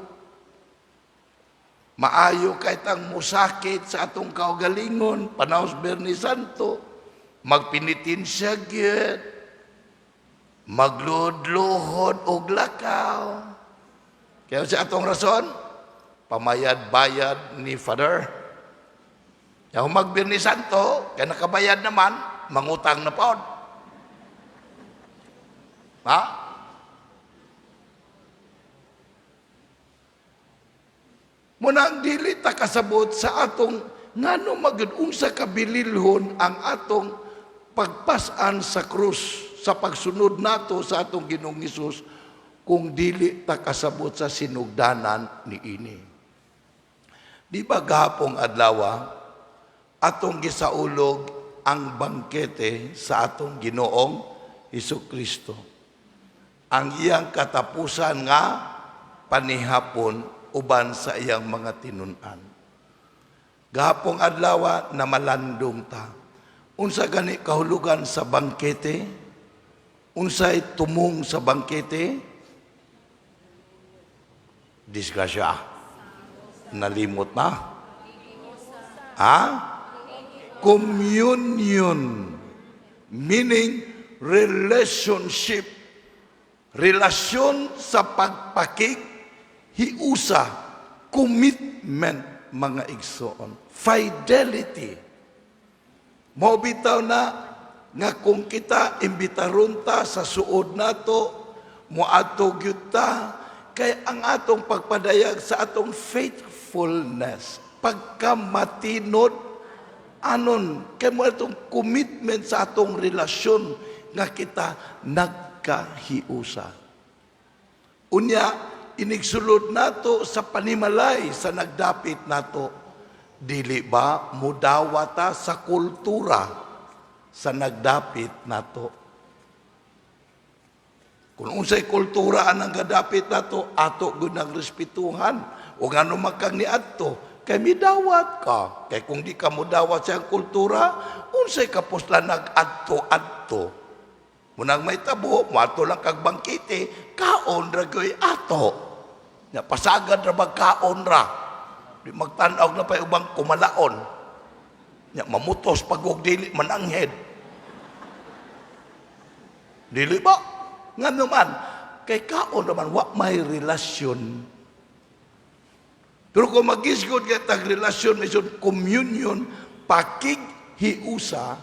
C: Maayo kay tang musakit sa atong kaugalingon panahon sa Biyernes Santo. Magpinitensya gyud. Magluhod-luhod og lakaw. Kaya sa atong rason, pamayad-bayad ni Father. Yang mag-Biyernes Santo, kaya nakabayad naman, mangutang na pod. Ha? Muna ang dili ta kasabot sa atong ngano magud unsa ka bililhon ang atong pagpas-an sa krus sa pagsunod nato sa atong Ginoong Hesus kung dili ta kasabot sa sinugdanan niini. Di ba gahapong adlaw atong gisaulog ang bangkete sa atong Ginoong Hesus Kristo? Ang iyang katapusan nga panihapon uban sa iyang mga tinun-an. Gahapong adlaw na malandong ta. Unsa gani kahulugan sa bangkete? Unsay tumong sa bangkete? Disgrasya. Nalimot na. Ha? Communion. Meaning relationship. Relasyon sa pagpakig, hiusa, commitment, mga igsoon. Fidelity. Mao bitaw na nga kung kita imbitaron ta sa suod nato, moadto gyud ta, kay ang atong pagpadayag sa atong faithfulness, pagkamatinod, anon, kay mo atong commitment sa atong relasyon nga kita nagkahiusa. Unya, inigsulod nato sa panimalay sa nagdapit nato, dili ba mudawata sa kultura sa nagdapit nato? Kung unsay kultura ang gadapit nato, ato gud nang respetuhan. O ngano man kang niadto, kay midawat ka. Kay kung di ka mudawat sa kultura, unsay kapuslan nag-adto-adto. Munang may tabo, moadto lang kag bangkete, kaon ra gyud ato. Nya pasagad ra bag kaon ra. Di magtan-aw na pa'y ubang kumalaon. Nya mamutos pag og dili mananghid. Dili ba? Ngano man, kay kaon naman wa may relasyon. Pero kung magisgod kay tag relasyon, may communion, pakig hiusa,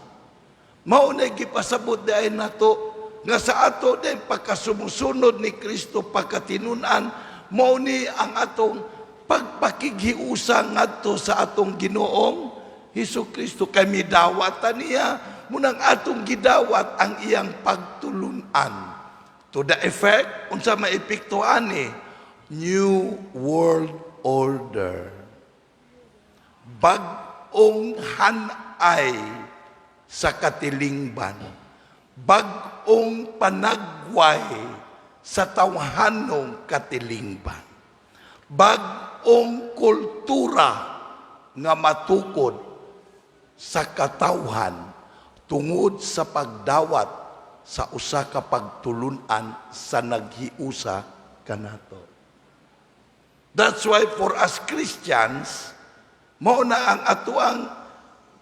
C: mao na gipasabot diay nato nga sa ato din pagkasumusunod ni Kristo pagkatinun-an, mao ni ang atong pagpakighiusa ngadto sa atong Ginoong Hesus Kristo. Kay midawatan niya, munang atong gidawat ang iyang pagtulunan. To the effect, unsa maepekto ani? New World Order. Bag-ong hanay sa katilingban. Bag-ong panagway sa tawhanong katilingban. Bag-ong kultura nga matukod sa katawhan tungod sa pagdawat sa usa ka pagtulunan sa naghiusa kanato. That's why for us Christians, mao na ang atuang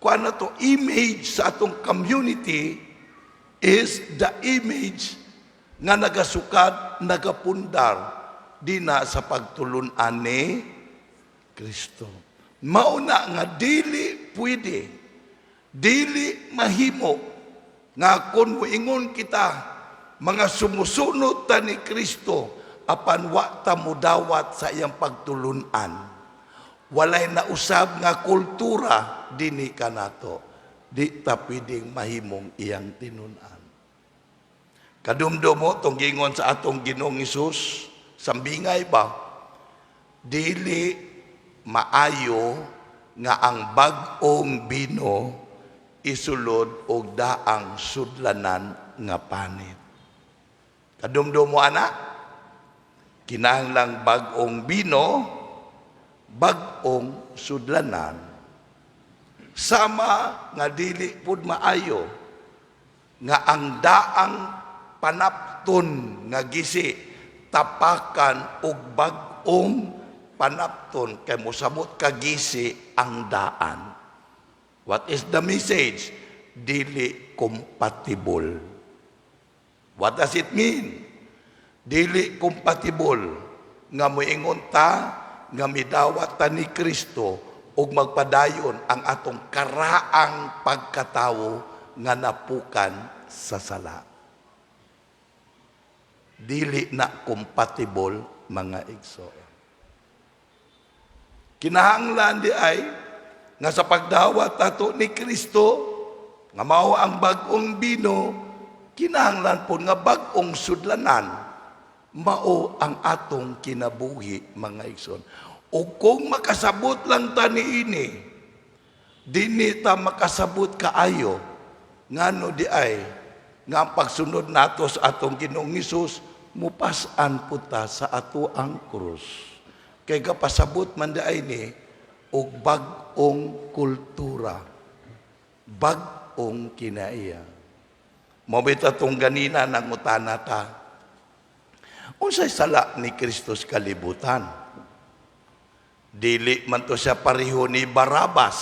C: kuan na to image sa atong community is the image nga nagasukad, nagapundar dina sa pagtulunan ni Kristo. Mao na nga dili pwede, dili mahimo nga kung moingon kita mga sumusunod ta ni Kristo apan wa ta mudawat sa iyang pagtulunan. Walay nausab nga kultura dinhi kanato. Di ta pwedeng mahimong iyang tinun-an. Kadumdum mo tong gingon sa atong Ginoong Hesus, sambingay ba? Dili maayo nga ang bag-ong bino isulod og daang sudlanan nga panit. Kadumdum mo ana? Kinahanglang bag-ong bino, bag-ong sudlanan. Sama nga dili pud maayo nga ang daang panapton nga gisi tapakan og bag-ong panapton kay mosabot ka gisi ang daan. What is the message? Dili compatible. What does it mean? Dili compatible nga moingon ta nga midawat ta ni Kristo ug magpadayon ang atong karaang pagkatawo nga napukan sa sala. Dili na compatible, mga igsoon. Kinahanglan diay nga sa pagdawat ato ni Kristo nga mao ang bag-ong bino, kinahanglan po nga bag-ong sudlanan mao ang atong kinabuhi, mga igsoon. O kung makasabot lang ta niini, dinhi ta makasabot kaayo ngano diay nga ang pagsunod nato sa atong Ginoong Hesus mupas-an pud ta sa ato ang krus. Kay kapasabot man diay ni og bag-ong kultura, bag-ong kinaiya. Mao bitaw tong ganina nangutana ta, unsay sala ni Kristo sa kalibutan? Dili man to siya pareho ni Barabas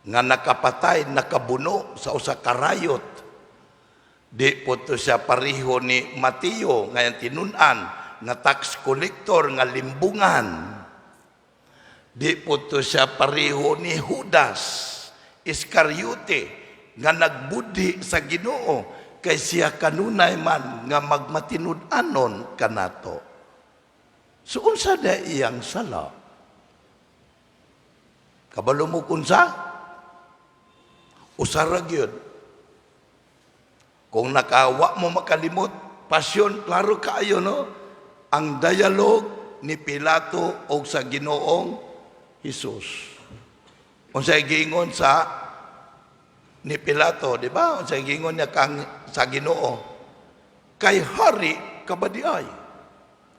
C: nga nakapatay, nakabuno sa usa ka rayot. Di po to siya pareho ni Mateo nga tinun-an nga tax collector nga limbungan. Di po to siya pareho ni Judas Iscariote nga nagbudhi sa Ginoo kay siya kanunay man nga magmatinud-anon kanato. So unsa da iyang sala? Kabalo mo kunsa? Usa ra gyud. Kung nakawa mo makalimot, pasyon, klaro kaayo, no? Ang dialogue ni Pilato og sa Ginoong Hesus. Unsay giingon sa ni Pilato, di ba? Unsay giingon niya kang sa Ginoo? "Kay hari ka ba diay?"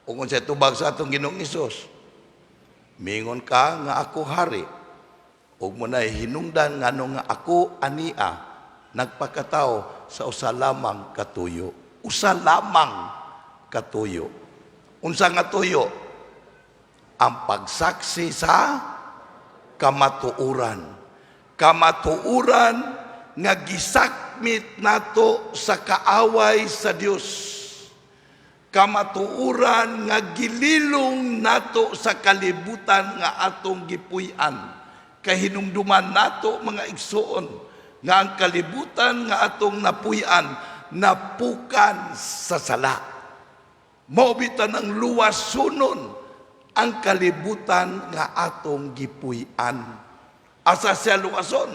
C: Ug unsay tubag sa atong Ginoong Hesus? "Mingon ka nga ako hari. Ug mao nay hinungdan ngano nga ako ania nagpakatao sa usa lamang katuyo." Usa lamang katuyo. Unsa nga tuyo? Ang pagsaksi sa kamatuoran. Kamatuoran nga gisakmit nato sa kaaway sa Dios. Kamatuoran nga gililong nato sa kalibutan nga atong gipuy-an. Kahinumduman nato, mga igsoon, nga ang kalibutan nga atong napuy-an napukan sa sala. Mao bitan ang luwasunon ang kalibutan nga atong gipuy-an. Asa siya luwason?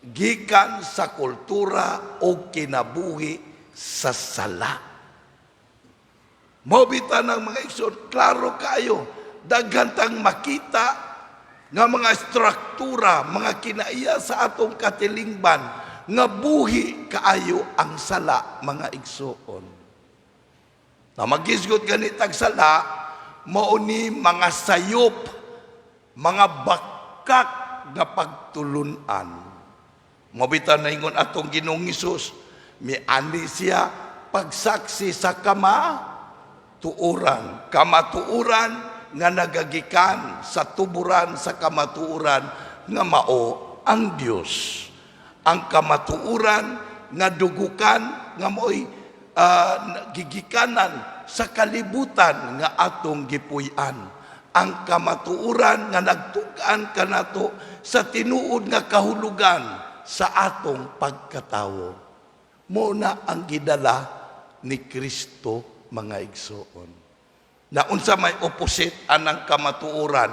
C: Gikan sa kultura o kinabuhi sa sala. Mao bitan ang mga igsoon, klaro kaayo, daghan tang makita nga mga struktura, mga kinaiya sa atong katilingban, nga buhi kaayo ang sala, mga igsoon. Na magisgot gani tag sala, mao ni mga sayop, mga bakak nga pagtulunan. Mao bitaw naingon atong Ginoong Hesus, miani siya pagsaksi sa kamatuoran. Kamatuoran nga nagagikan sa tuburan sa kamatuoran nga mao ang Dios. Ang kamatuoran nga dugukan nga mao'y gigikanan sa kalibutan nga atong gipuy-an. Ang kamatuoran nga nagtug-an kanato sa tinuod nga kahulugan sa atong pagkatawo. Mao na ang gidala ni Kristo, mga igsoon. Na unsa may opposite anang kamatuoran?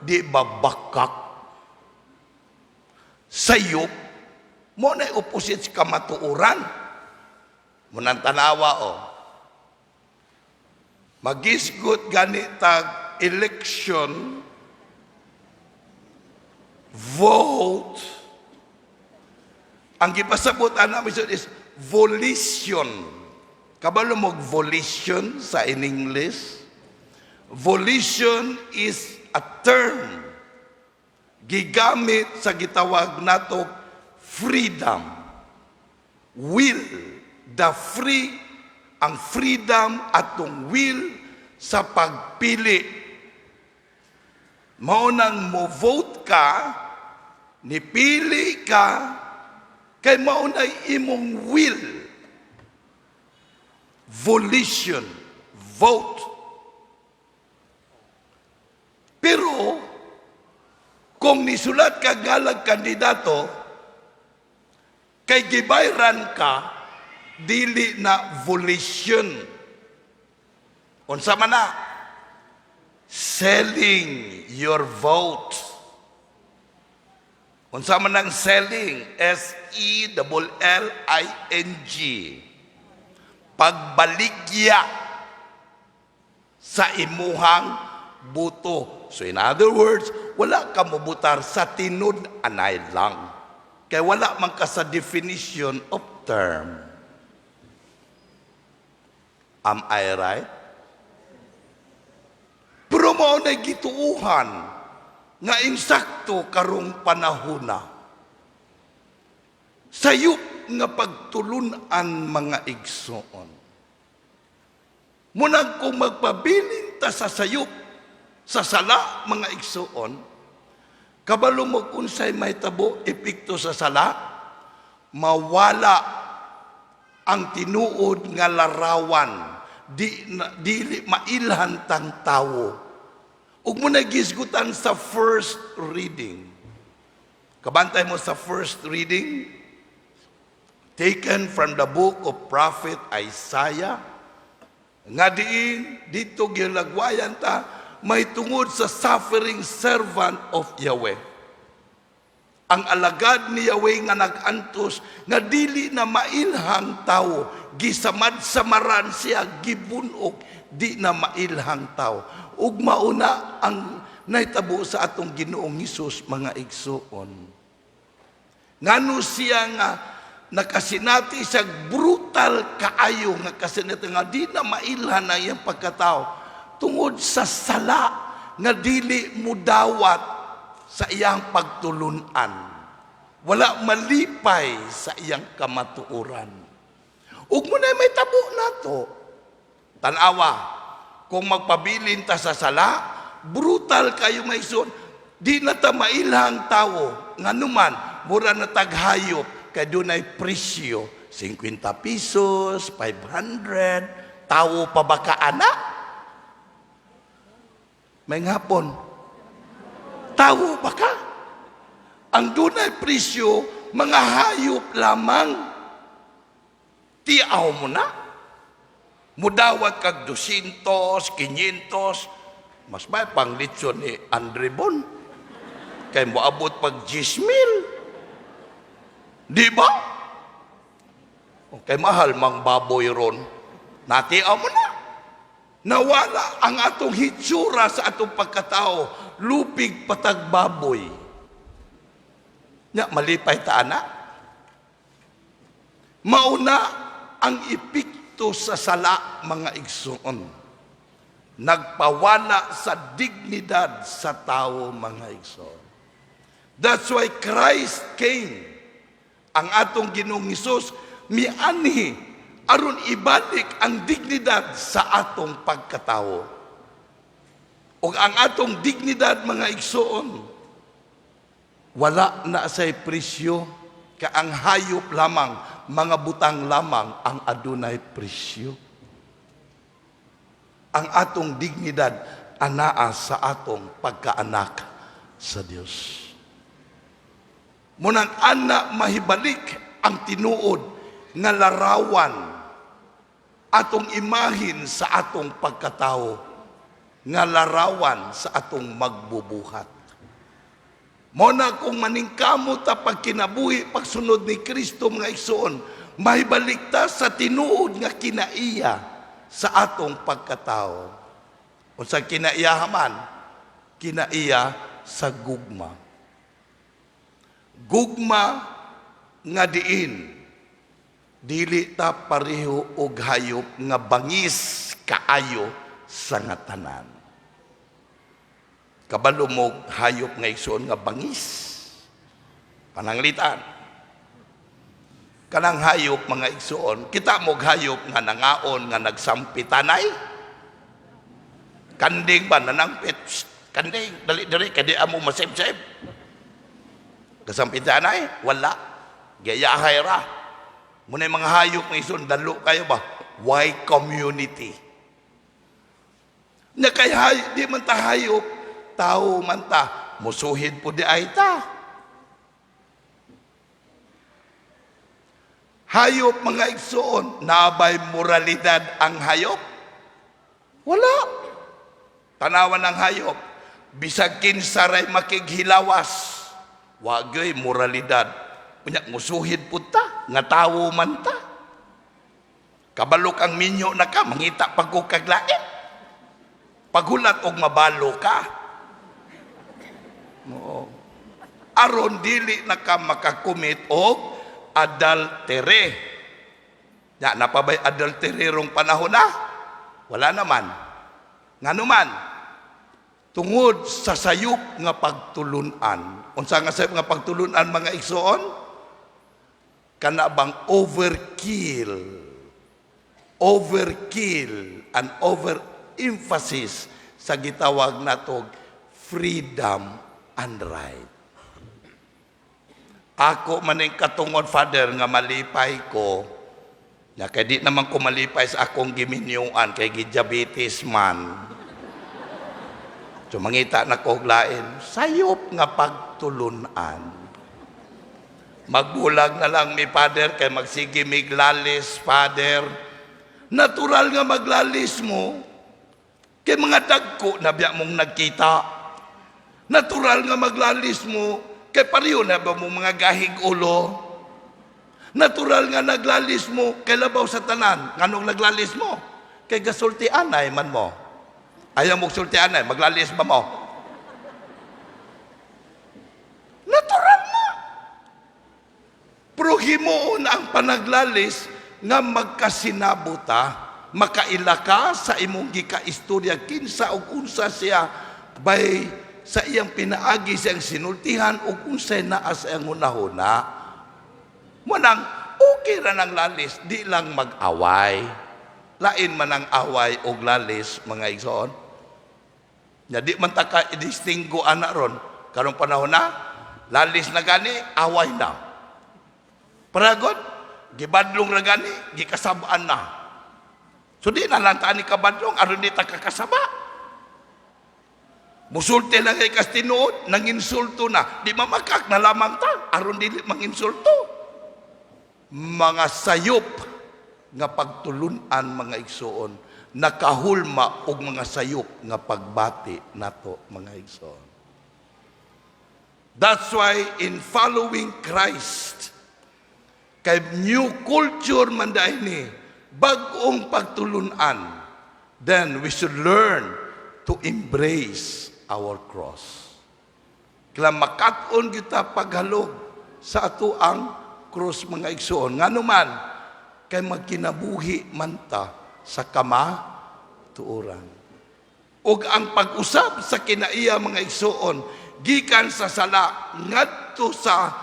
C: Di ba bakak? Sayop, mao na opposite sa kamatuoran. Munang tanawa o. Magisgot gani tag election, vote, ang gipasabot ana is volition. Kabalo mo volition sa in English? Volition is a term Gigamit sa gitawag nato freedom. Will, the free, ang freedom atong will sa pagpili. Mao nang mo vote ka, nipili ka, kay mao na imong will. Volition, vote. Pero kung nisulat ka ngalang kandidato, kay gibayran ka, dili na volition. Unsa man na? Selling your vote. Unsa man ang selling? selling. Pagbaligya sa imuhang boto. So in other words, wala ka mobutar sa tinud-anay lang. Kay wala man ka sa definition of term. Am I right? Pero mao na gituuhan nga insakto karong panahona. Sayop nga pagtulunan, mga igsoon. Munang kung magpabilin ta sa sayop, sa sala, mga igsoon, kabalo mo kung sa'y mahitabo epekto sa sala, mawala ang tinuod nga larawan, di, na, dili mailhan tang tawo. Ug mao na gisgutan sa first reading. Kabantay mo sa first reading, taken from the book of Prophet Isaiah, nga diin dito gilagwayan ta may tungod sa suffering servant of Yahweh. Ang alagad ni Yahweh nga nag-antos nga dili na mailhang tawo, gisamad-samaran siya, gibunog, di na mailhang tawo. Ug mauna ang nahitabo sa atong Ginoong Hesus, mga igsuon. Ngano siya nga nakasinati sa brutal kaayo nga kasinati nga di na mailhan ang iyang pagkatao tungod sa sala nga dili mudawat sa iyang pagtulunan? Wala malipay sa iyang kamatuoran. Ug mao na mahitabo nato. Tanawa, kung magpabilin ta sa sala, brutal kayo maison, di na ta mailhang tawo. Nganuman, mura na taghayop, kay dunay presyo, 50 pesos, 500, tawo pa ba ka ana? May ngapon. Tawo ba ka? Ang dunay presyo, mga hayop lamang. Tiaw mo na. Mudawat kag 200, 500, mas may pang lechon ni Andre Bon. Kay moabot pag 10 mil. Di ba? Okay, mahal mang baboy ron. Natiaw mo na. Nawala ang atong hitsura sa atong pagkatao. Lupig patag baboy. Nya, malipay ta ana. Mauna ang epekto sa sala, mga igsoon. Nagpawala sa dignidad sa tao, mga igsoon. That's why Christ came. Ang atong Ginoong Hesus mianhi aron ibalik ang dignidad sa atong pagkatao. Ug ang atong dignidad, mga igsoon, wala na say presyo ka ang hayop lamang, mga butang lamang ang adunay presyo. Ang atong dignidad anaa sa atong pagkaanak sa Dios. Munang ana mahibalik ang tinuod nga larawan, atong imahin sa atong pagkatao nga larawan sa atong magbubuhat. Mo na kung maningkamot ta pagkinabuhi, pagsunod ni Kristo, mga igsoon, mahibalik ta sa tinuod nga kinaiya sa atong pagkatao. O sa kinaiya man, kinaiya sa gugma. Gugma nga diin dili ta pareho og hayop nga bangis kaayo sa nga tanan. Kabalo mo hayop nga, igsoon, nga bangis. Pananglitan. Kanang hayop, mga igsoon, kita mo hayop nga nangaon nga nagsampitanay? Kanding ba nanangpit? "Shh, kanding, dali dali kay di amo masip-sip." Kasampitanay? Wala. Gayahay ra. Muna yung mga hayop nga, igsoon, dalo kayo ba? Why community? Na kay hay, di man ta hayop, tao man ta, musuhid po di ay ta. Hayop, mga igsoon, nabay moralidad ang hayop? Wala. Tanawan ng hayop, bisag kinsa ray makighilawas, wagay moralidad. Unya, musuhid po ta, nga tawo man ta. Kabalok ang minyo na ka, mangita pag ko kaglain. Paghulat og mabalo ka. Oo. Aron dili na ka makakumit og adultery. Ya, napabay adultery rong panahon na? Wala naman. Ngano man? Tungod sa sayop nga pagtulunan. Unsa nga sayop nga pagtulunan, mga igsoon? Kana bang overkill? Overkill and overemphasis sa gitawag natog freedom and right. Ako man ang katungod, Father, nga malipay ko. Ya, kay di naman ko malipay sa akong giminyuan kay gidiabetes man. So mangita na ko og lain, sayop nga pagtulunan. Magbulag na lang mi, Father, kay magsige mig lalis, Father. Natural nga maglalis mo. Kay mga dagko na biya mong nagkita. Natural nga maglalis mo. Kay pareho na ba mo mga gahig ulo? Natural nga naglalis mo kay labaw sa tanan. Nganong naglalis mo? Kay gasulti anay man mo. Ayaw mo sulti anay, maglalis ba mo? Natural na. Pero himuon ang panaglalis nga magkasinabota, makaila ka sa imong gikaistorya kinsa ug unsa siya bay sa iyang pinaagi, siyang sinultihan ug unsay naa sa iyang hunahuna. Mo nang okay ra nang lalis, di lang mag-away. Lain man ang away og lalis, mga igsoon. Nya di man ta ka i-distingo ana ron. Karong panahon na, lalis na gani, away na. Paragon, gibadlong ra gani, gikasab-an na. So di na lang ta ni kabadlong aron di ta kakasaba. Musulti lang kay kas tinuod, nanginsulto na. Di mamakak na lamang ta, aron dili manginsulto. Mga sayop nga pagtulunan, mga igsoon, nakahulma og mga sayop nga pagbati nato, mga igsoon. That's why in following Christ, kay new culture man dahil ni, bag-ong pagtulunan, then we should learn to embrace our cross. Kaya makat-on kita paghalog sa ato ang cross, mga igsoon. Ngano man, kay magkinabuhi man ta sa kamatuoran. Ug ang pag-usab sa kinaiya, mga igsoon, gikan sa sala ngadto sa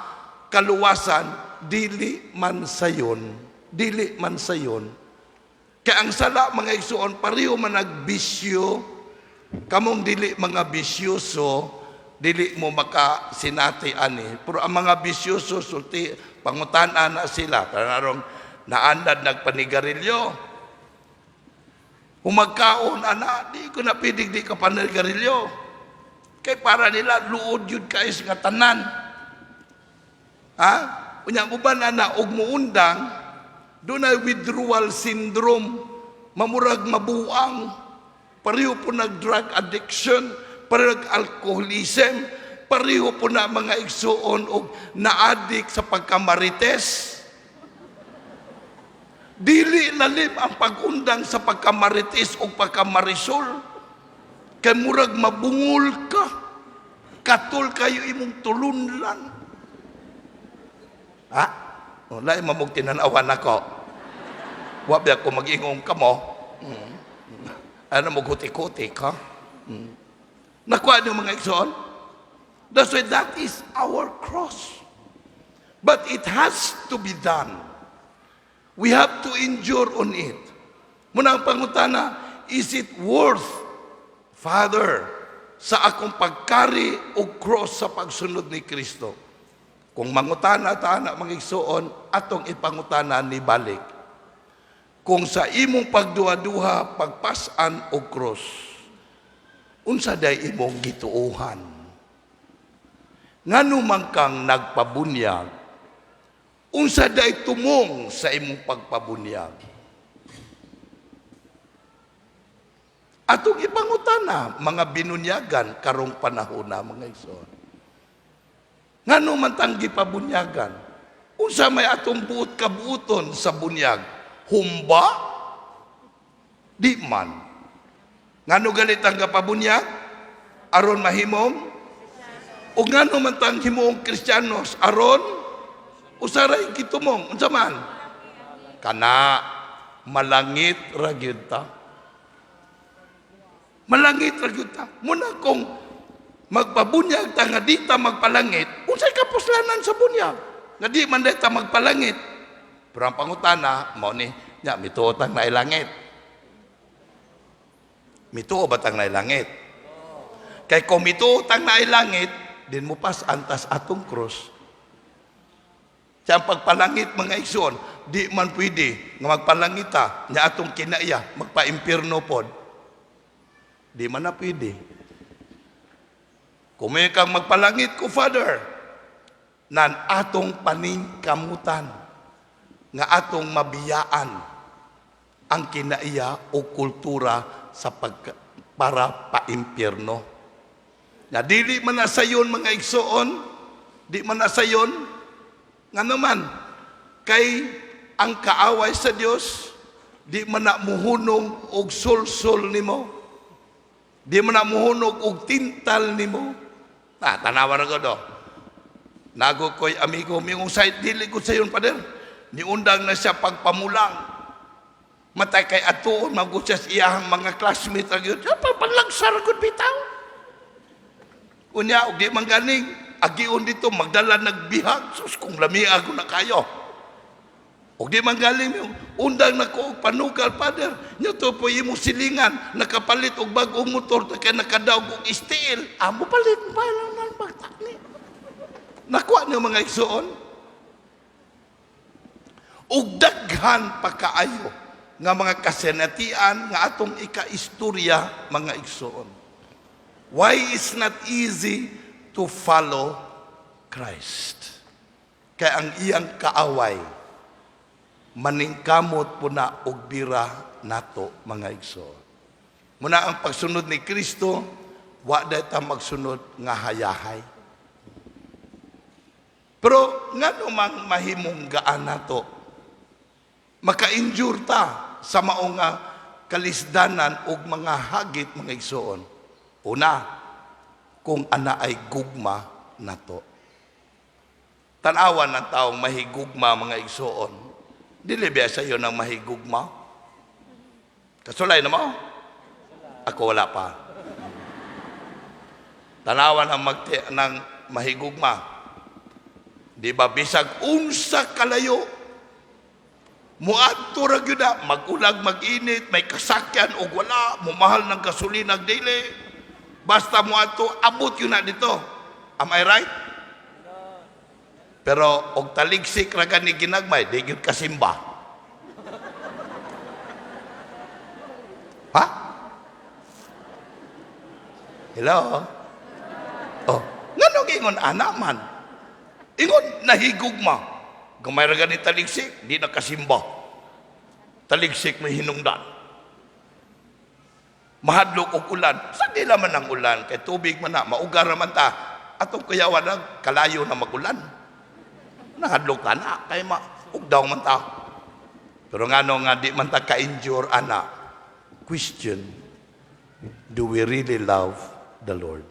C: kaluwasan, dili man sayon, dili man sayon. Kay ang sala, mga igsoon, pareho man nagbisyo. Kamong dili mga bisyoso, dili mo makasinati ani. Pero ang mga bisyoso, sulti, pangutan na sila. Kanarong naandad nagpanigarilyo. Humagkaon, ana, di ko na pidig, di ka panigarilyo. Kay para nila, luod yun kais nga tanan. Ha? Unya, uban ana, og muundang, doon ay withdrawal syndrome, mamurag mabuang, pareho po nag-drug addiction, pareho nag-alcoholism, pareho po na mga igsuon og na-addict sa pagkamarites. Dili lalim ang pag-undang sa pagkamarites o pagkamarisol. Kay murag mabungol ka. Katul kayo imong tulunlan. Ha? Wala mamog tinanawan ako. Wa ba ako mag-ingong kamo? Ano mo gutik-gutik, ha? Nakuha niyo, mga igsoon? That's why that is our cross. But it has to be done. We have to endure on it. Mao na ang pangutana, is it worth, Father, sa akong pag-carry og cross sa pagsunod ni Kristo? Kung mangutana ta ana, mga igsoon, atong ipangutana ni balik. Kung sa imong pagduha-duha, pagpasan og cross, unsa day imong gituohan? Ngano man kang nagpabunyag? Unsa day tumong sa imong pagpabunyag? Atong ipangutana, mga binunyagan karong panahon na, mga igsoon. Ngano man tang gipabunyagan? Unsa may atong buot kabuoton sa bunyag? Humba? Di man. Ngano galit ang kapabunyag? Aron mahimong? O ngano man tang himuong Kristiyanos? Aron? Usaray gitumong. Unsa man? Kana malangit ra gyud ta. Malangit ra gyud ta. Mao na kung magpabunyag ta nga di ta magpalangit, unsay kapuslanan sa bunyag? Nga di man ta magpalangit. Pero ang pangutana, mao ni, nya mituo tang nailangit. Mituo ba tang nailangit? Kay kung mituo tang nailangit, din mo pas antas atong cross. Siya ang pagpalangit, mga igsoon, di man pwede nga magpalangita nya atong kinaiya, magpa-impierno pod. Di man na pwede. Kung may kang magpalangit ko, Father, nan atong paningkamutan nga atong mabiyaan ang kinaiya o kultura sa pag, para paimpierno. Na dili man na sayon, mga igsoon, di man na sayon, nga naman, kay ang kaaway sa Dios, di man na muhunong og sulsol nimo. Di man na muhunog og tintal nimo. Ah, tanawa na ko do. Nago ko'y amigo, mingong sa dili ko sayon, pader. Niundang na siya pagpamulang. Matay kay atuon, magud siya sa iyahang mga classmate. Ang yun, panlagsar gud bitaw. Unya, og di man ganing, agion dito, magdala nagbihag. Sus, kung lamia ko na kayo. Og di man galing, undang na ko og panugal, Father. Nya to po imong silingan, nakapalit og bag-ong motor, kay nakadaog og steel. Amo palit pa lang nang pagtakni. Nakuha niyo, mga igsoon? Og daghan pa kaayo nga mga kasenatian nga atong ikaistorya, mga igsoon. Why is not easy to follow Christ? Kay ang iyang kaaway maningkamot po na og bira nato, mga igsoon. Mao na ang pagsunod ni Kristo, wa day ta magsunod nga hayahay. Pero ngano mang mahimong gaan nato? Maka-endure ta sa mao nga kalisdanan og mga hagit, mga igsoon. Una, kung ana ay gugma nato. Tanawan ng taong mahigugma, mga igsoon. Dili ba sa iyo ng mahigugma? Kasulay na mo? Ako wala pa. Tanawan ang magti ng mahigugma. Di ba bisag unsa kalayo, muadto ra gyud na, mag-ulag, mag-init, may kasakyan og wala, mumahal ng gasolina dili. Basta muadto, abot yun na dito. Am I right? Pero og taligsik ra gani ginagmay, di gyud kasimba. Ha? Hello? Oh, ngano ingon ana man? Ingon nahigugma. Gamay ra gani taligsik, di na kasimba. Taligsik may hinungdan. Mahadlok og ulan. Sa di man ang ulan, kay tubig man na, maugar man ta. Atong kuyawan lang, kalayo na magulan. Nahadlok ka na, kay maugdaw man ta. Pero ngano nga di man ta ka-endure ana? Question, do we really love the Lord?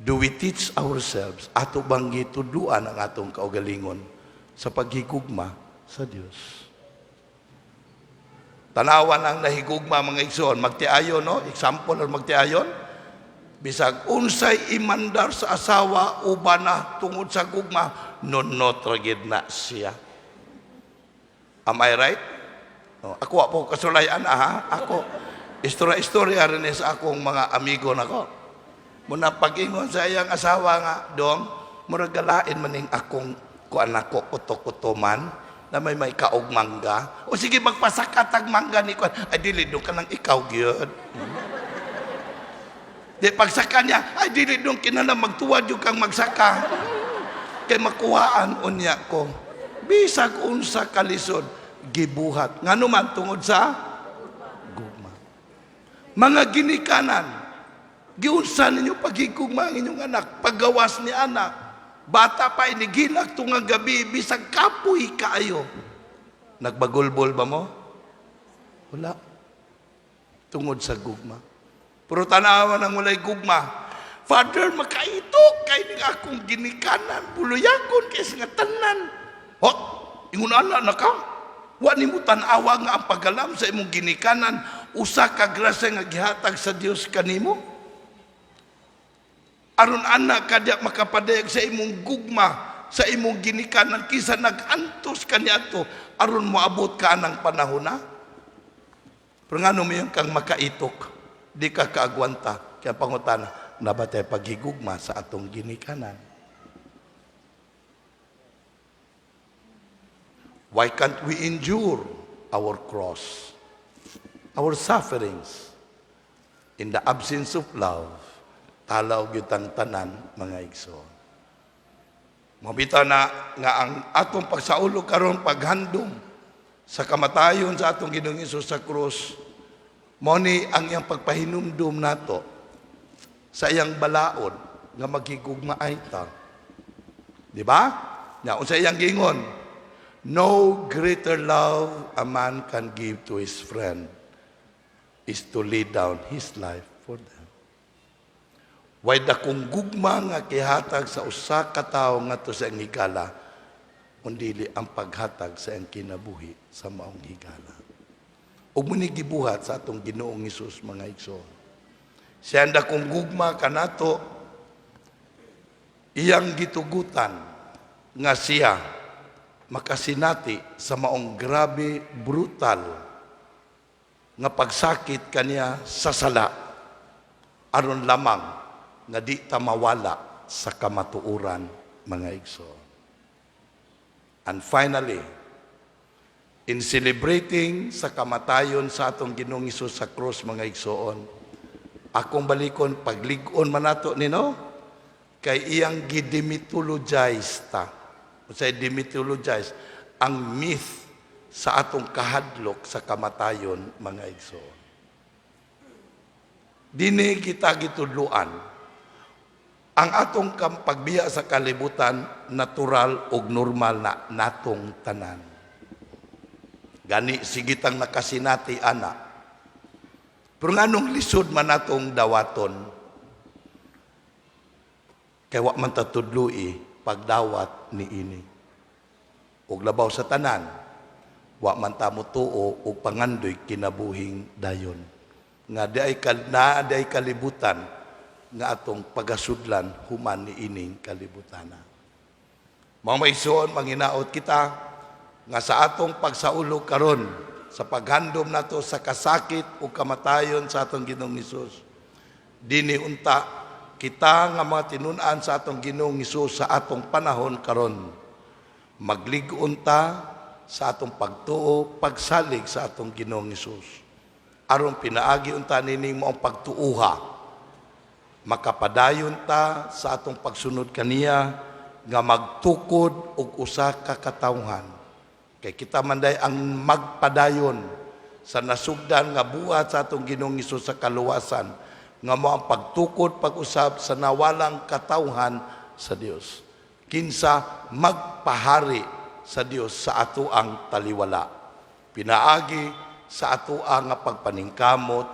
C: Do we teach ourselves, ato bang gituduan ang atong kaugalingon sa paghigugma sa Dios? Tanawan ang nahigugma, mga igsoon, magtiayon, no? Example or magtiayon. Bisag unsay imandar sa asawa uban na tungod sa gugma, nunot ra gid na siya. Am I right? Oh, ako wa po kasulayan ha. Ako istorya-istorya rin sa akong mga amigo nako. Muna pag-ingon sa iyang asawa nga, "Dong, murag galain maning akong kuan nako, kuto-kuto man na may kaog mangga. O sige, magpasakatag mangga ni kuan." "Ay dili, dong, kanang ikaw gyud." Di pagsaka niya, "Ay dili, dong, kinahanglan magtuwad yung kang magsaka. Kay makuhaan unya ko." Bisag unsa kalisod, gibuhat. Ngano man? Tungod sa gugma. Mga ginikanan, giunsa ninyo paghigugma ang inyong anak, paggawas ni anak. Bata pa, inigilak tungang gabi, bisag kapoy kaayo. Nagbagulbol ba mo? Wala. Tungod sa gugma. Pero tanawa ng walay gugma. "Father, makaitok kay ning akong ginikanan, buluyakon kay nga tanan." Ho, ingon ana na ka. Wa nimo tan-awa nga ang paggalam sa imong ginikanan usa ka grasya nga gihatag sa Dios kanimo. Aron anak kadya makapadayag sa imong gugma sa imong ginikanan kisa nag-antos kaniadto aron moabot ka anang panahon na. Pero ngano mo yung kang makaitok, di ka kaagwanta? Kaya pangutana, naa ba tay paghigugma sa atong ginikanan? Why can't we endure our cross, our sufferings? In the absence of love, talaw gyud tang tanan, mga igsoon. Mabita na nga ang atong pagsaulog karon, paghandom sa kamatayon sa atong Ginoong Hesus sa krus, mao ni ang iyang pagpahinumdum nato sa iyang balaod nga maghigugmaay ta. Di ba? Nya unsa iyang giingon? "No greater love a man can give to his friend is to lay down his life for them." Way dakong gugma nga kihatag sa usa ka tawo ngadto sa iyang higala kun dili ang paghatag sa iyang kinabuhi sa maong higala. Ug muni gibuhat sa atong Ginoong Hesus, mga igsoon. Siya ang dakong gugma kanato, iyang gitugutan nga siya makasinati sa maong grabe, brutal nga pagsakit kaniya sa sala aron lamang nga di ta mawala sa kamatuoran, mga igsoon. And finally, in celebrating sa kamatayon sa atong Ginoong Hesus sa krus, mga igsoon, akong balikon, paglig-on man nato nino kay iyang gidemythologize ta. Unsay demythologize? Ang myth sa atong kahadlok sa kamatayon, mga igsoon. Dini kita gitudloan ang atong pagbiya sa kalibutan, natural ug normal na natong tanan. Gani sige tang nakasinati ana. Pero nganong lisod man natong dawaton? Kay wa man ta tudloi pagdawat ni ini. Ug labaw sa tanan, wa man ta motuo og pangandoy kinabuhing dayon. Nga di ay kal na di ay kalibutan nga atong pagasudlan human ni ining kalibutana. Mga maigsoon, manginaot kita nga sa atong pagsaulog karon sa paghandom nato sa kasakit o kamatayon sa atong Ginoong Hesus. Dini unta kita nga mga tinun-an sa atong Ginoong Hesus sa atong panahon karon, maglig-on ta sa atong pagtuo, pagsalig sa atong Ginoong Hesus. Aron pinaagi unta nining maong pagtuuha, makapadayon ta sa atong pagsunod kaniya nga magtukod og usa ka katawhan. Kay kita man day ang magpadayon sa nasugdan nga buhat sa atong Ginoong Hesus sa kaluwasan, nga mao ang pagtukod pag-usab sa nawalang katawhan sa Dios. Kinsa magpahari sa Dios sa ato ang taliwala. Pinaagi sa ato ang nga pagpaningkamot,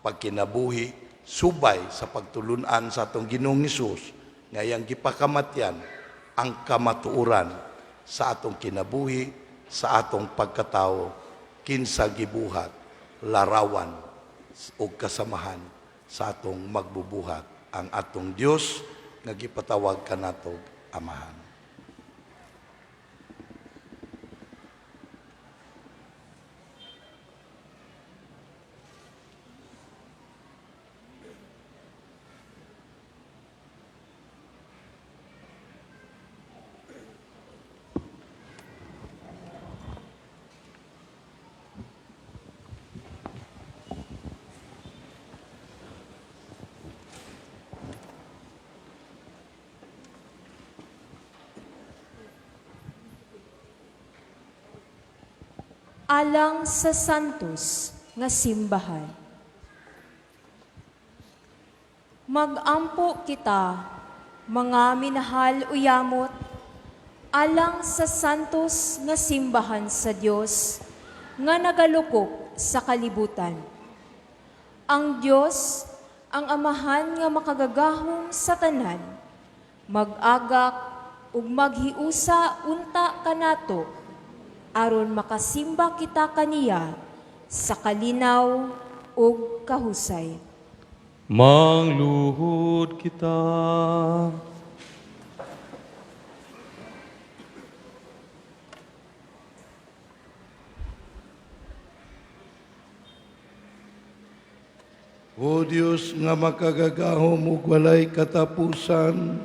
C: pagkinabuhi, subay sa pagtulunan sa atong Ginoong Hesus nga iyang gipakamatyan ang kamatuoran sa atong kinabuhi, sa atong pagkatao. Kinsa gibuhat larawan o kasamahan sa atong magbubuhat ang atong Dios nga gipatawag kanatog Amahan.
J: Alang sa Santos nga simbahan. Magampo kita, mga minahal uyamot, alang sa Santos nga simbahan sa Dios nga nagalukop sa kalibutan. Ang Dios, ang Amahan nga makagagahom sa tanan, mag-agak ug maghiusa unta kanato aron makasimba kita kaniya sa kalinaw ug kahusay.
K: Mangluhod kita.
C: O Dios nga makagagahom ug walay katapusan,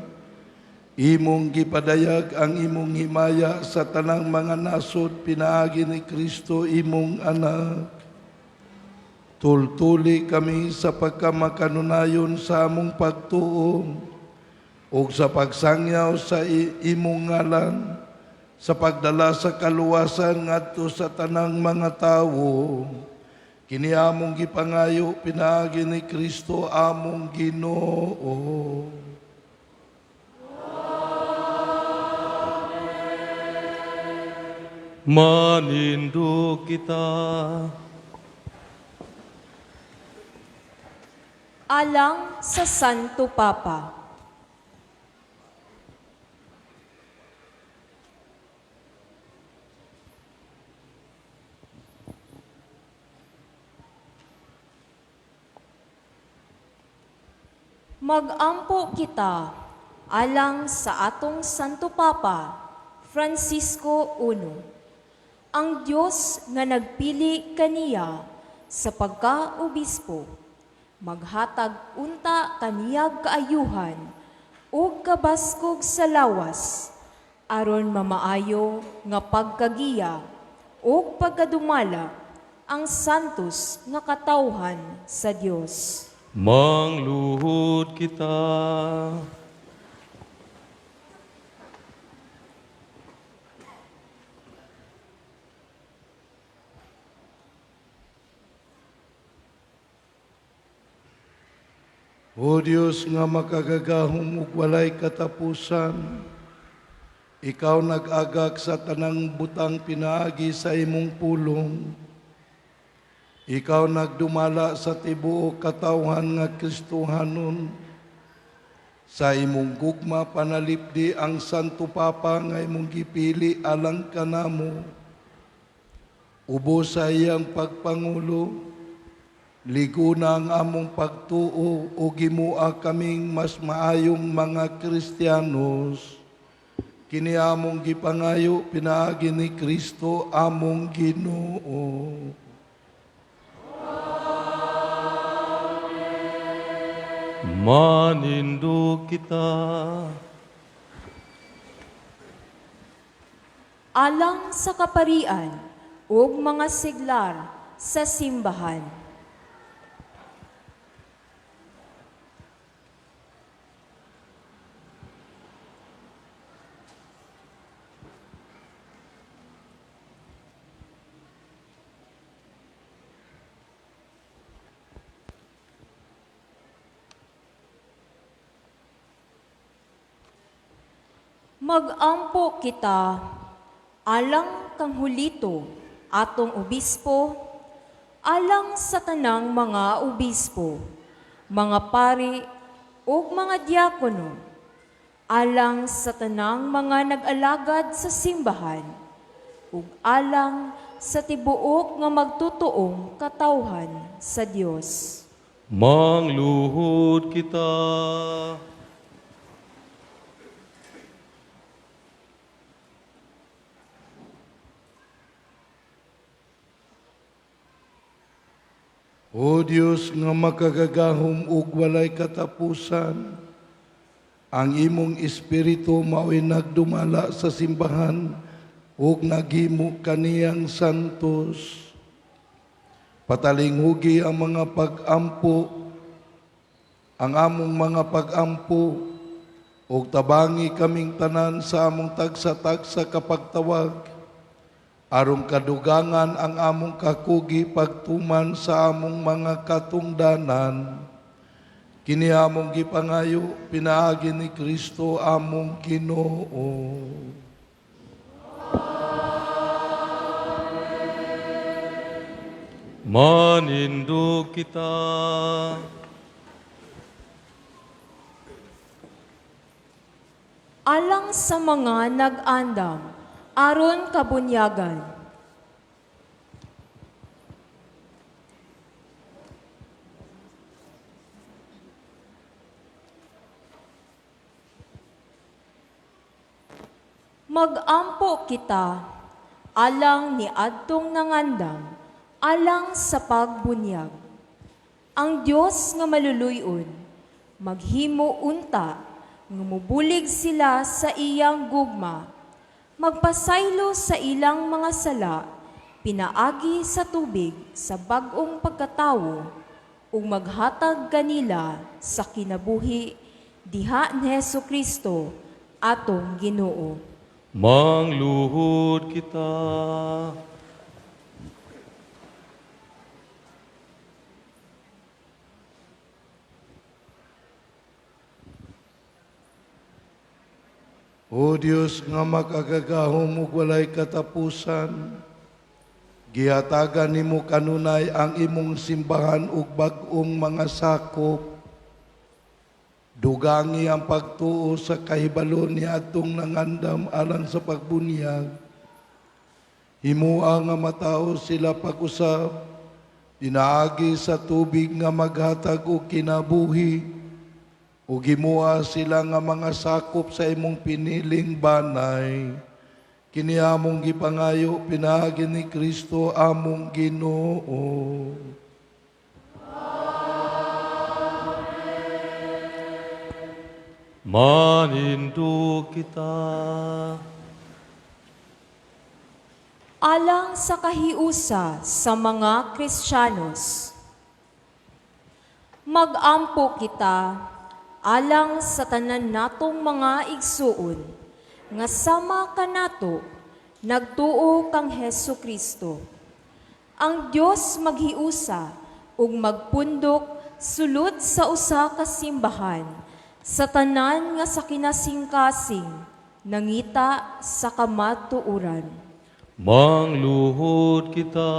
C: imong gipadayag ang imong himaya sa tanang mga nasod pinaagi ni Kristo imong anak. Tultuli kami sa pagkamakanunayon sa among pagtuo ug sa pagsangyaw sa imong ngalan, sa pagdala sa kaluwasan ngadto sa tanang mga tawo. Kini among gipangayo pinaagi ni Kristo among Ginoo.
K: Manindog kita.
J: Alang sa Santo Papa. Magampo kita alang sa atong Santo Papa, Francisco I. Ang Dios nga nagpili kaniya sa pagka-obispo, maghatag unta kaniyag kaayuhan ug kabaskog sa lawas, aron mamaayo nga pagkagiya ug pagkadumala ang santos nga katawhan sa Dios.
K: Mangluhod kita.
C: O Dios nga makagagahom ug walay katapusan, ikaw nag-agak sa tanang butang pinaagi sa imong pulong. Ikaw nagdumala sa tibuok katawhan nga Kristohanon. Sa imong gugma panalipdi ang Santo Papa nga imong gipili alang kanamo. Ubos sa iyang pagpangulo, liguna ang among pagtuo o gimua kaming mas maayong mga Kristiyanos. Kini among gipangayo pinaagi ni Kristo among Ginoo.
K: Manindog kita.
J: Alang sa kaparian ug mga seglar sa simbahan. Magampo kita alang kang Julito, atong obispo, alang sa tanang mga obispo, mga pari ug mga diakono, alang sa tanang mga nag-alagad sa simbahan, ug alang sa tibuok nga magtutuong katawhan sa Dios.
K: Mangluhod kita.
C: O Dios nga makagagahom ug walay katapusan, ang imong espiritu mao'y nagdumala sa simbahan ug naghimo kaniyang santos. Patalinghugi ang mga pag-ampo, ang among mga pag-ampo, ug tabangi kaming tanan sa among tagsa-tagsa kapagtawag, aron kadugangan ang among kakugi pagtuman sa among mga katungdanan. Kini among gipangayo pinaagi ni Kristo among Ginoo.
K: Manindog kita.
J: Alang sa mga nag-andam, aron kabunyagan. Magampo kita alang ni adtong nangandam, alang sa pagbunyag. Ang Dios nga maluluy-on, maghimo unta, nga mubulig sila sa iyang gugma, magpasaylo sa ilang mga sala, pinaagi sa tubig sa bag-ong pagkatawo, ug maghatag kanila sa kinabuhi diha ni Hesus Kristo atong Ginoo.
K: Mangluhod kita.
C: O Dios nga makagagahom ug walay katapusan, gihatagan nimo kanunay ang imong simbahan ug bag-ong mga sakop. Dugangi ang pagtuo sa kahibalo ni atong nangandam alang sa pagbunyag. Himua nga matawo sila pag-usab, pinaagi sa tubig nga maghatag og kinabuhi, ug himua sila nga mga sakop sa imong piniling banay. Kini among gipangayo pinaagi ni Kristo among Ginoo.
K: Manindog kita.
J: Alang sa kahiusa sa mga Kristiyanos. Magampo kita alang sa tanan natong mga igsuon nga sama kanato nagtuo kang Hesu Kristo. Ang Dios maghiusa ug magpundok sulod sa usa ka simbahan sa tanan nga sa kinasingkasing nangita sa kamatuoran.
K: Mangluhod kita.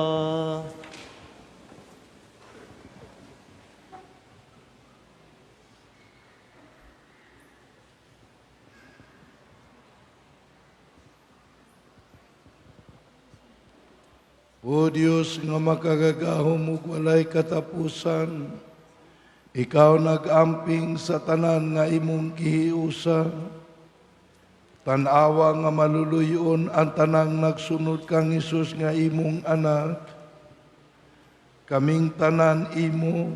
C: O Dios nga makagagahom ug walay katapusan, ikaw nag-amping sa tanan nga imong gihiusa. Tan-awa nga maluluyon ang tanang nagsunod kang Hesus nga imong anak. Kaming tanan imo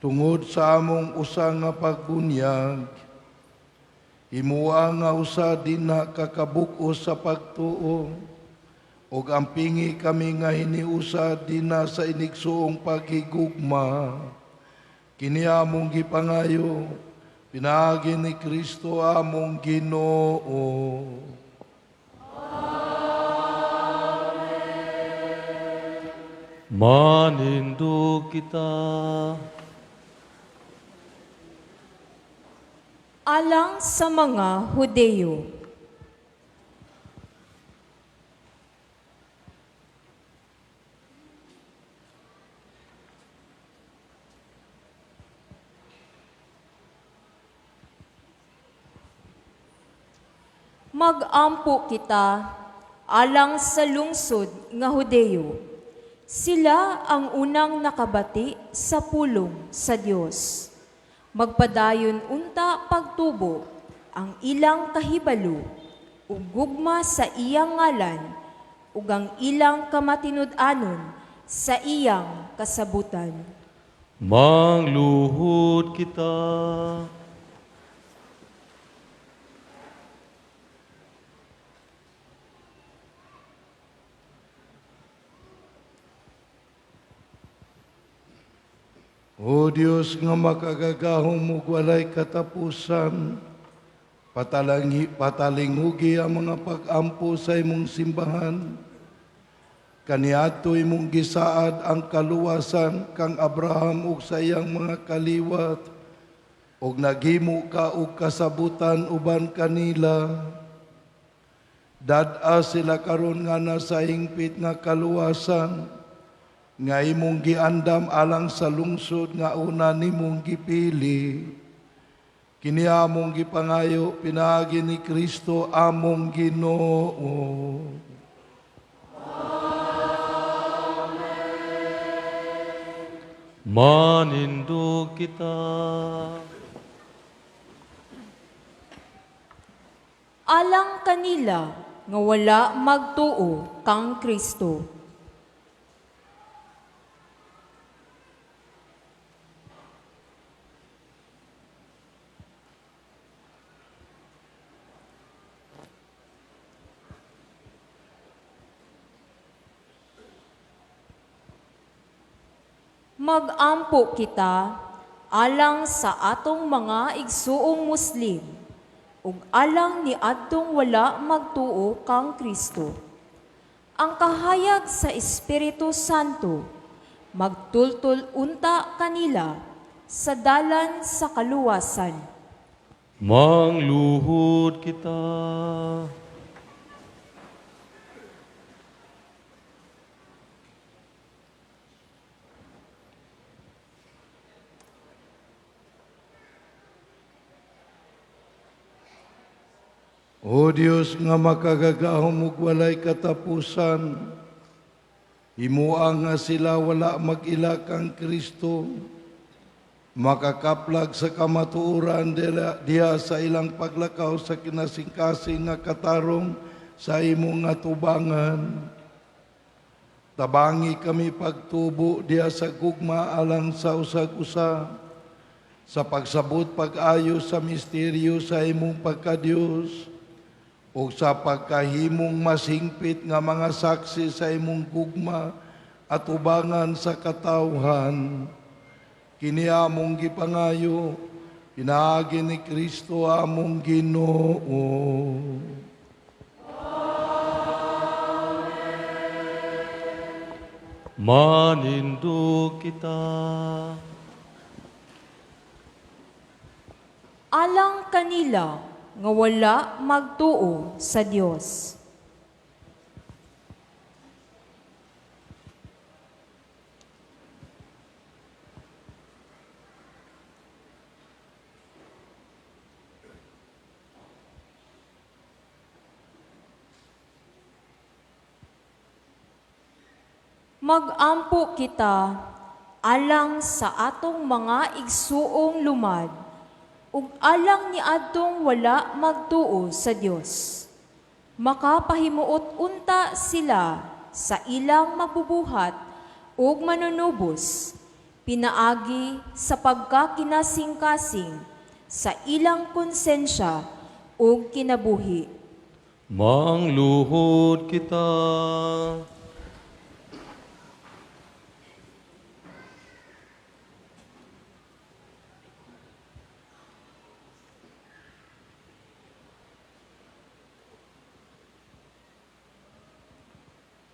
C: tungod sa among usa nga pagbunyag. Himua nga usa dinha kakabuk-os sa pagtuo, ug ampingi kami nga hiniusa dinha sa inigsuong paghigugma. Kini among gipangayo pinaagi ni Kristo among Ginoo.
K: Manindog kita.
J: Alang sa mga Hudeyo. Magampo kita alang sa lungsod nga Hudeyo. Sila ang unang nakabati sa pulong sa Dios. Magpadayon unta pagtubo ang ilang kahibalo ug gugma sa iyang ngalan ug ang ilang kamatinud-anon sa iyang kasabutan.
K: Mangluhod kita.
C: O Dios nga makagagahom ug walay katapusan, patalingugi ang mga pag-ampo sa imong simbahan. Kaniadto imong gisaad ang kaluwasan kang Abraham ug sa iyang mga kaliwat, ug naghimo ka og kasabutan uban kanila. Dad-a sila karon nga nasa hingpit nga kaluwasan, nga imong giandam alang sa lungsod nga una nimong gipili. Kini among gipangayo pinaagi ni Kristo among Ginoo.
K: Manindog kita.
J: Alang kanila nga wala magtuo kang Kristo. Magampo kita alang sa atong mga igsuong Muslim ug alang ni adtong wala magtuo kang Kristo. Ang kahayag sa Espiritu Santo magtultol unta kanila sa dalan sa kaluwasan.
K: Mangluhod kita.
C: O Dios nga makagagahom ug walay katapusan, himua nga sila wala mag-ila kang Kristo, makakaplag sa kamatuoran diha sa ilang paglakaw sa kinasingkasing nga katarong sa imong nga tubangan. Tabangi kami pagtubo diha sa gugma alang sa usag-usa, sa pagsabot pag-ayo sa misteryo sa imong pagkadiyos, o sa pagkahimong masingpit nga mga saksi sa imong gugma at ubangan sa katawhan. Kini among gipangayo, pinaagi ni Kristo among Ginoo.
K: Manindog kita.
J: Alang kanila nga wala magtuo sa Dios. Magampo kita alang sa atong mga igsuong lumad ug alang ni adtong wala magtuo sa Dios. Makapahimuot unta sila sa ilang mabubuhat ug manunubos, pinaagi sa pagkakinasingkasing sa ilang konsensya ug kinabuhi.
K: Mangluhod kita.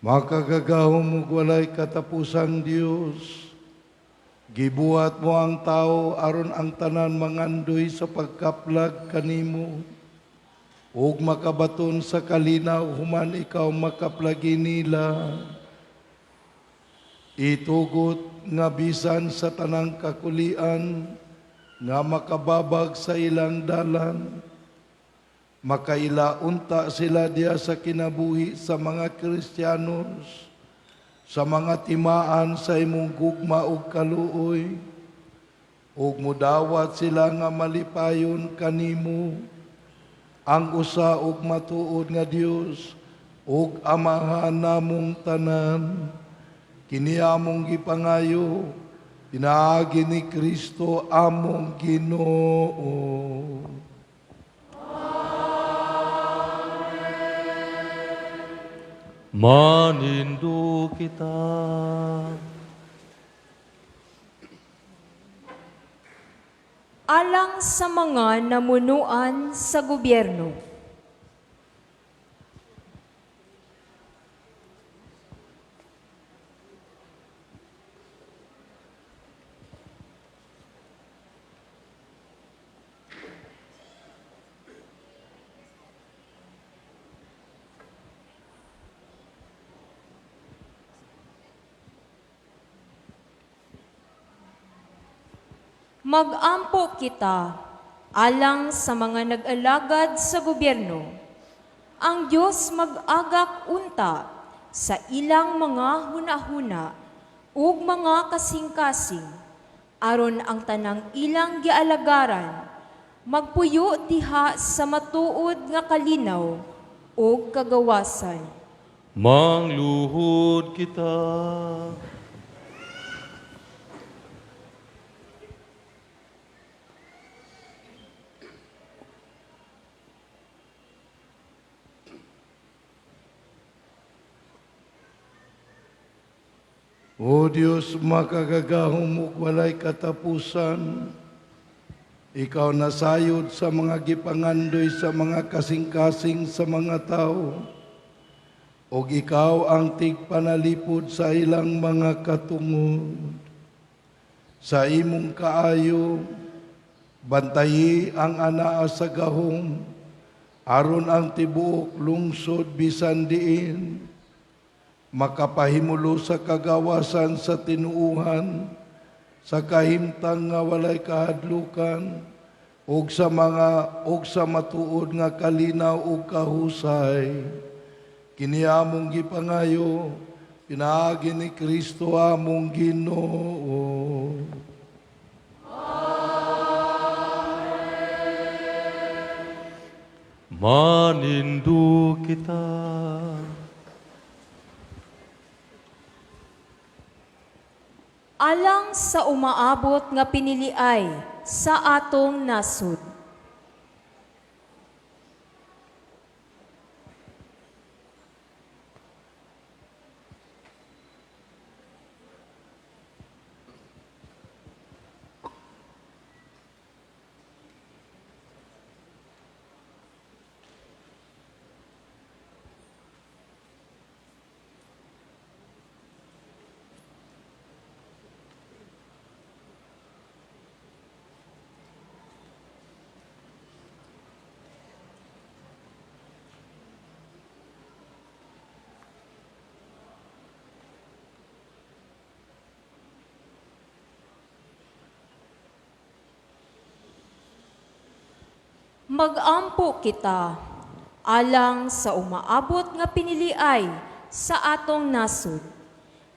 C: Makagagahom ug walay katapusang Dios, gibuhat mo ang tao aron ang tanan mangandoy sa pagkaplag kanimo, ug makabaton sa kalinaw human ikaw makaplagi nila. Itugot nga bisan sa tanang kakulian nga makababag sa ilang dalan, Makaila unta sila diya sa kinabuhi sa mga Kristiyanos, sa mga timaan sa imong gugma ug kaluoy, ug mudawat sila nga malipayon kanimo, ang usa ug matuod nga Dios ug Amahan namong tanan. Kini among gipangayo pinaagi ni Kristo among Ginoo.
K: Manindog kita.
J: Alang sa mga namunuan sa gobyerno. Magampo kita alang sa mga nag-alagad sa gobyerno. Ang Dios mag-agak unta sa ilang mga hunahuna ug mga kasing-kasing aron ang tanang ilang gialagaran magpuyo diha sa matuod nga kalinaw ug kagawasan.
K: Mangluhod kita.
C: O Dios, makagagahom ug walay katapusan, ikaw nasayod sa mga gipangandoy sa mga kasing-kasing sa mga tao, ug ikaw ang tigpanalipod sa ilang mga katungod. Sa imong kaayo, bantayi ang anaa sa gahom, aron ang tibuok lungsod bisan diin, makapahimulo sa kagawasan sa tinuuhan, sa kahimtang nga walay kahadlukan, ug sa mga ug sa matuod nga kalinaw ug kahusay. Kini among gipangayo pinaagi ni Kristo among Ginoo.
K: Manindog kita.
J: Alang sa umaabot nga piniliay sa atong nasud. Magampo kita alang sa umaabot nga piniliay sa atong nasud,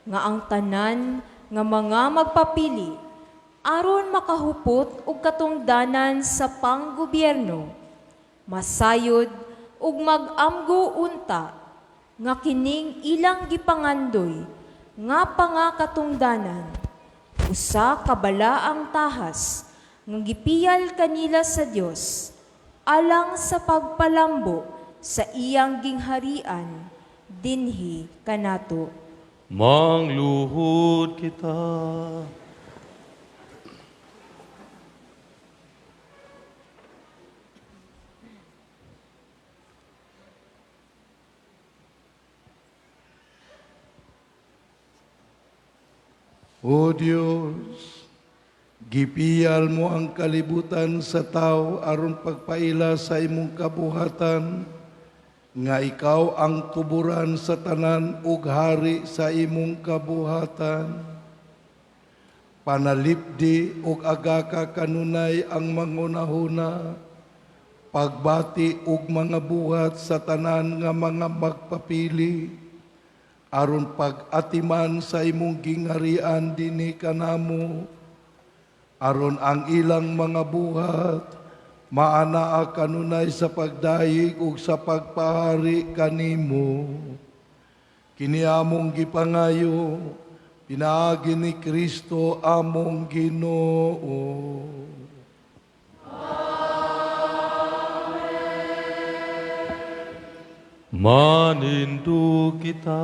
J: nga ang tanan nga mga magpapili aron makahupot og katungdanan sa panggobyerno, masayod ug mag-amgo unta nga kining ilang gipangandoy nga pangakatungdanan, usa ka balaang tahas nga gipiyal kanila sa Dios alang sa pagpalambo sa iyang gingharian dinhi kanato.
K: Mangluhod kita.
C: O Dios, gipiyal mo ang kalibutan sa tao aron pagpaila sa imong kabuhatan, nga ikaw ang tuburan sa tanan ug hari sa imong kabuhatan. Panalipdi ug agaka kanunay ang mangunahuna, pagbati ug mga buhat sa tanan nga mga magpapili aron pag-atiman sa imong gingharian dinhi kanamo, aron ang ilang mga buhat maanaa kanunay sa pagdayeg ug sa pagpahari kanimo. Kini among gipangayo pinaagi ni Kristo among Ginoo.
K: Manindog kita.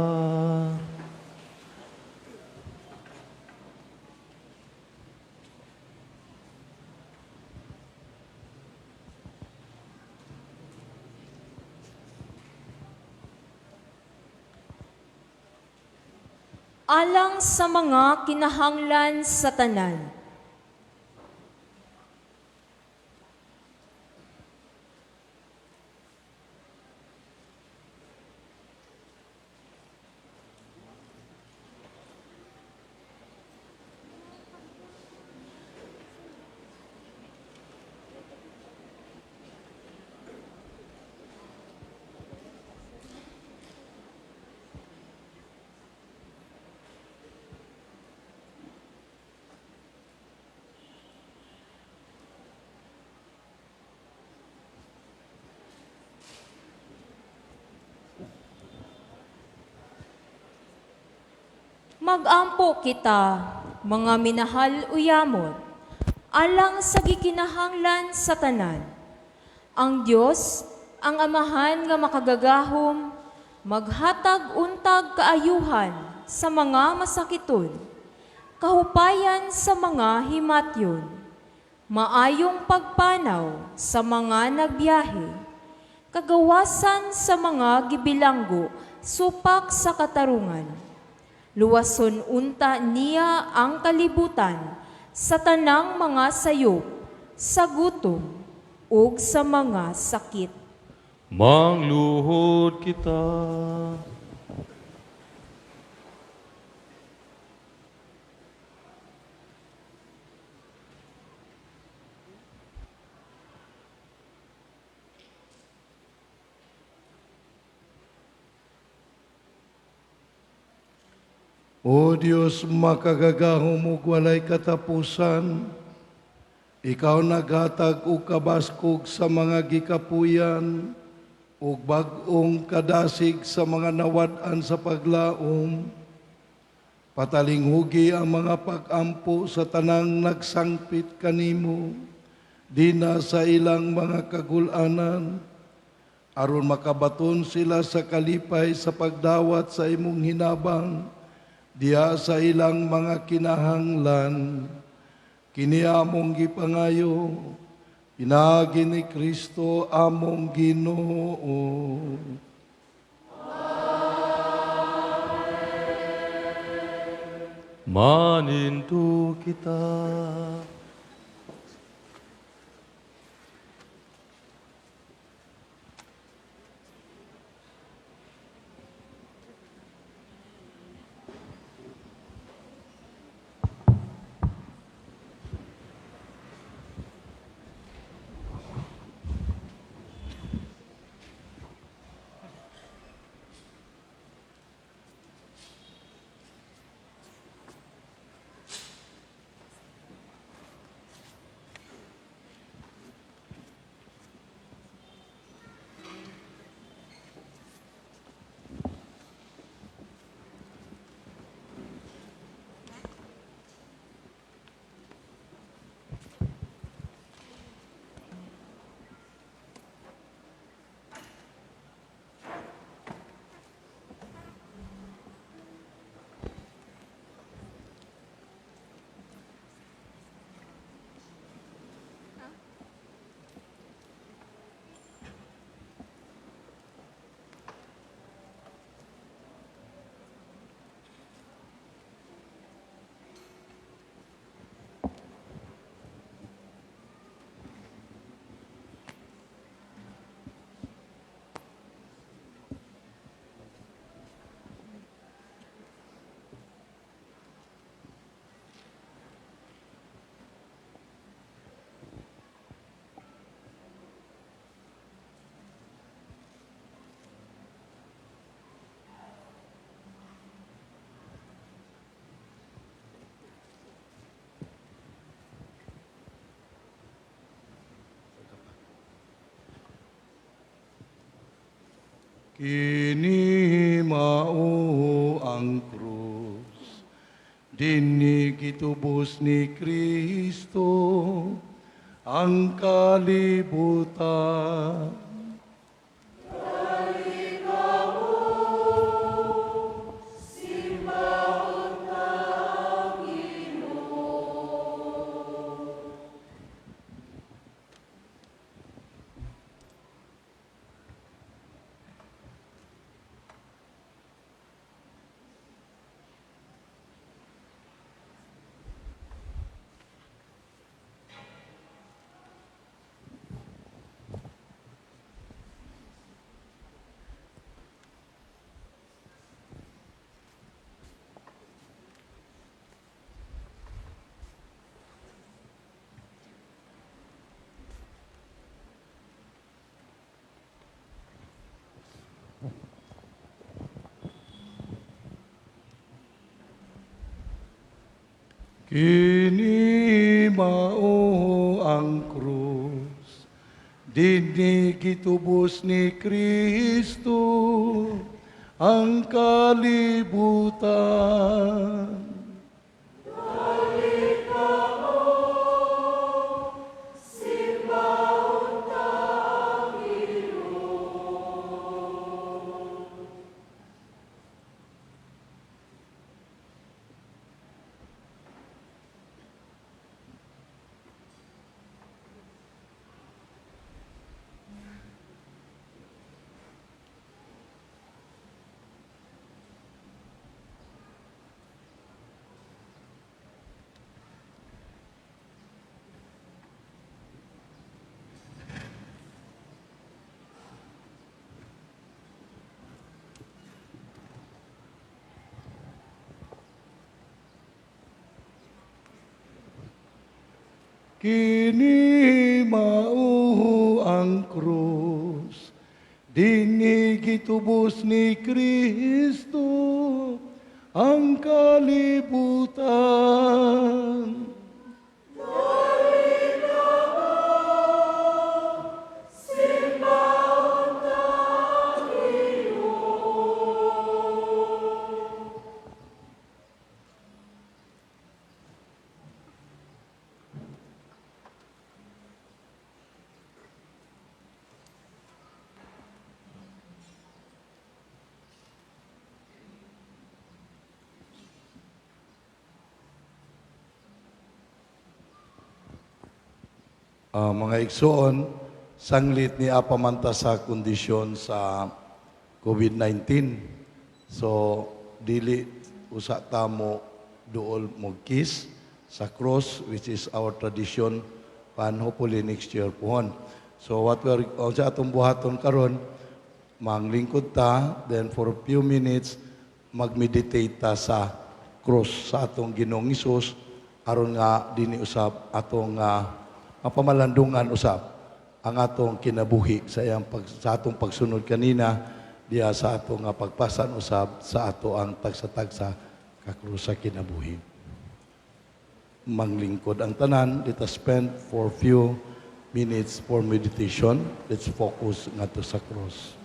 J: Alang sa mga kinahanglan sa tanan. Magampo kita, mga minahal uyamot, alang sa gikinahanglan sa tanan. Ang Dios, ang Amahan nga makagagahom, maghatag untag kaayuhan sa mga masakiton, kahupayan sa mga himatyon, maayong pagpanaw sa mga nagbiyahe, kagawasan sa mga gibilanggo supak sa katarungan. Luwason unta niya ang kalibutan sa tanang mga sayop, sa gutom, ug sa mga sakit.
K: Mangluhod kita.
C: O Dios, makagagahom ug walay katapusan, ikaw naghatag og kabaskog sa mga gikapuyan ug bag-ong kadasig sa mga nawad-an sa paglaom. Patalinghugi ang mga pag-ampo sa tanang nagsangpit kanimo, dina sa ilang mga kagulanan, aron makabaton sila sa kalipay sa pagdawat sa imong hinabang, diha sa ilang mga kinahanglan. Kini among gipangayo, pinaagi ni Kristo among Ginoo.
K: Manindog kita.
C: Kini mao ang krus, dinhi gitubos ni Kristo ang kalibutan. Kini mao ang krus, dinhi gitubos ni Kristo ang kalibutan. Kini mao ang krus, dinhi gitubos ni Kristo ang kalibutan. Mga igsoon, sanglit ni apamanta sa kondisyon sa COVID-19. So, dili usa ta mo duol mo kiss sa cross, which is our tradition, pan hopefully next year pohon. So, what we're, sa atong buhaton karon, manglingkod ta, then for a few minutes, magmeditate ta sa cross sa atong Ginoong Hesus, aron nga dinhi usab atong mapamalandungan usab ang atong kinabuhi sa iyang sa atong pagsunod kanina diha sa atong nga pagpasan usab sa ato ang tagsa-tagsa ka krus sa kinabuhi. Manglingkod ang tanan, let us spend for few minutes for meditation. Let's focus ngadto sa cross.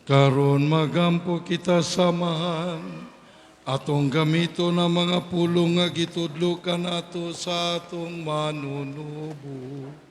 C: Karon magampo kita samahan atong gamito na mga pulong nga gitudlo kanato sa atong manunubos.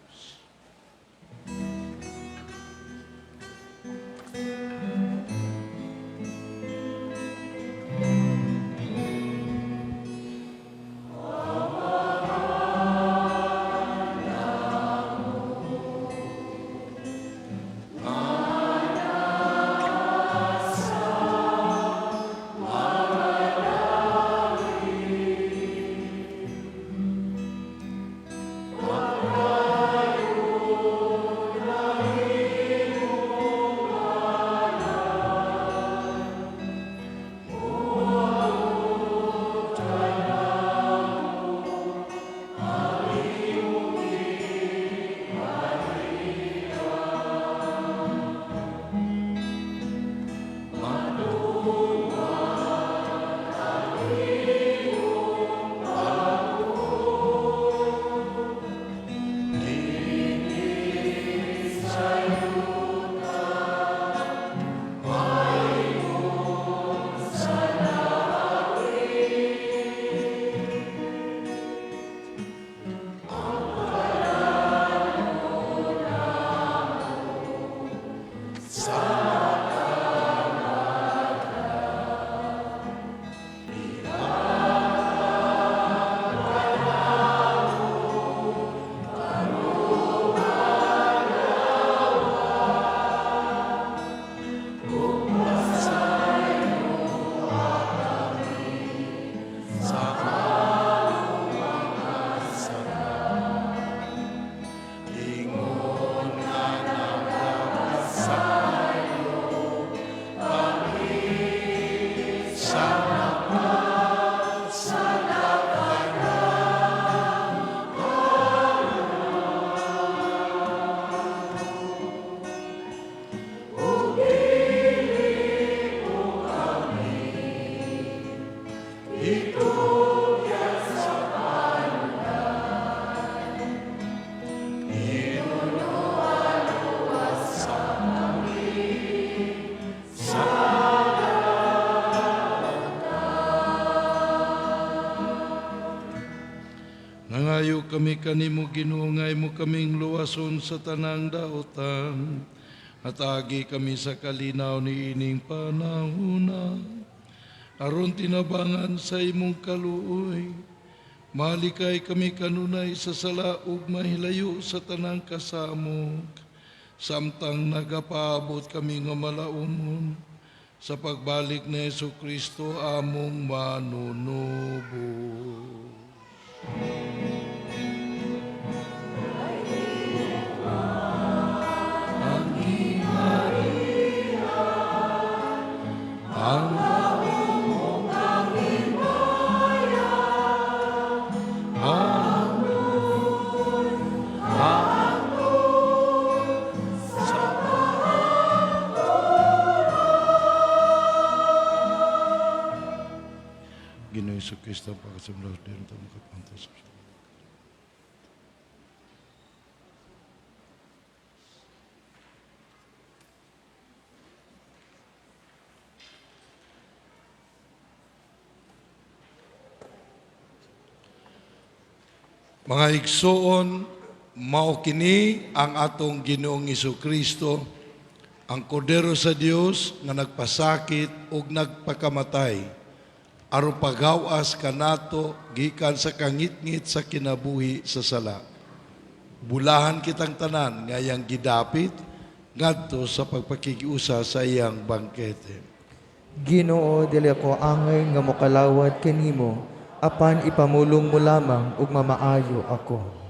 C: Nangayo kami kanimo Ginoo nga imo kaming luwason sa tanang daotan at agi kami sa kalinaw ni ining panahona aron tinabangan sa imong kaluoy. Malikay kami kanunay sa sala ug mahilayo sa tanang kasamok samtang nagapaabot kami nga malaumon sa pagbalik ni Hesukristo among manunubos. Ang Ginoong Hesukristo, pagkasimula din ito makapantas. Mga igsoon, mao kini ang atong Ginoong Hesukristo, ang kordero sa Dios nga nagpasakit ug nagpakamatay aron pagawas kanato gikan sa kangitngit sa kinabuhi sa sala. Bulahan kitang tanan nga iyang gidapit ngadto sa pagpakigiusa sa iyang bangkete.
B: Ginoo, dili ako angay nga mokalawat kanimo, apan ipamulong mo lamang ug mamaayo ako.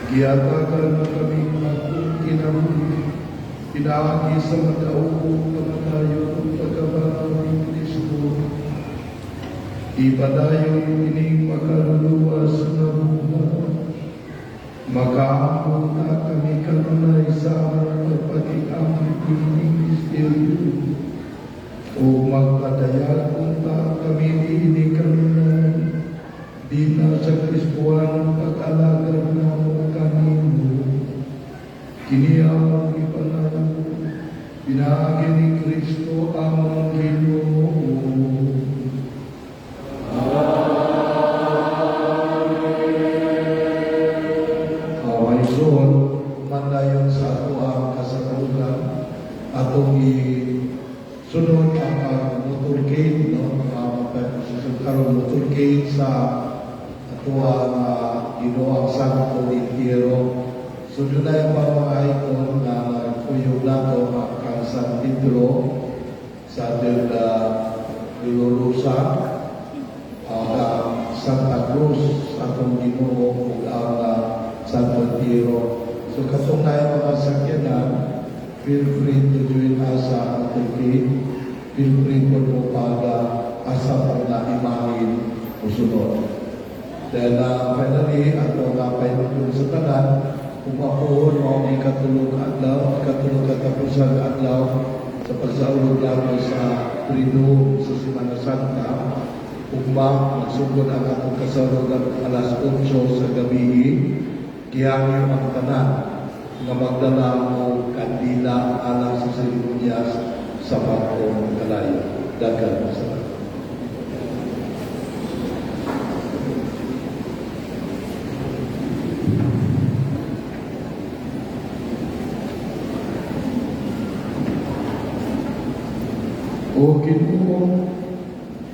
C: Gihatagan mo kami bag-ong kinabuhi, pinaagi sa madaogong kamatayon ug pagkabanhaw ni Kristo. Ipadayon ining makaluluwas nga buhat. Makaampo ta kami kanunay sa among pagpakig-ambit niining misteryo. Ug magpadayag unta kami niini kanunay dinha sa Kristohanong pag-alagad namo kanimo. Kini among gipangayo pinaagi ni Kristo among Ginoo. Amen. Igsoon, mandayon sa atoang kasalugan, atong isunod ang pag-motorcade, no? Karon motorcade sa atoang Ginoong Santo Entierro. So dunay pa mga icon na nagkuyog nato ang kang San Pedro sa del Dolorosa, ang Santa Cruz sa atong Ginoo ug ang Santo Entierro. So katong naay mga sakyanan, feel free to join us sa motorcade. Feel free po mo pag asa po na imahin musunod. Then finally, ato nga pahinungdon sa tanan, kung mapuon mo ang ikatulong adlaw, ikatulong katapusan adlaw sa pagsaulog nato sa Triduum sa Semana Santa, ugma magsugod ang atong kasaulogan alas 8 sa gabi, gihangyo ang tanan nga magdala og kandila alang sa seremonyas sa bag-ong kalayo. Daghan salamat. O Ginoo,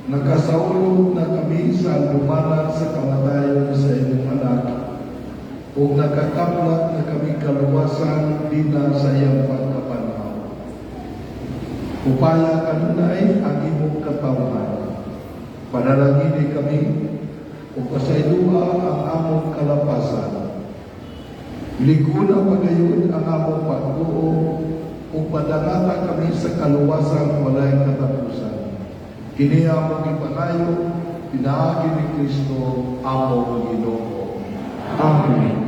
C: nakasaulog na kami sa alumanan sa kamatayon sa imong anak, ug nakakamlat na kami kaluwasan dinha sa iyang pagkabanhaw. Upaya kanunay ang imong katawhan. Panalangini kami ug pasayloa ang among kalapasan. Lig-ona pagayon ang among pagtuo ug padangata kami sa kaluwasan walay katapusan. Kini among gipangayo pinaagi ni Kristo among Ginoo.
B: Amen.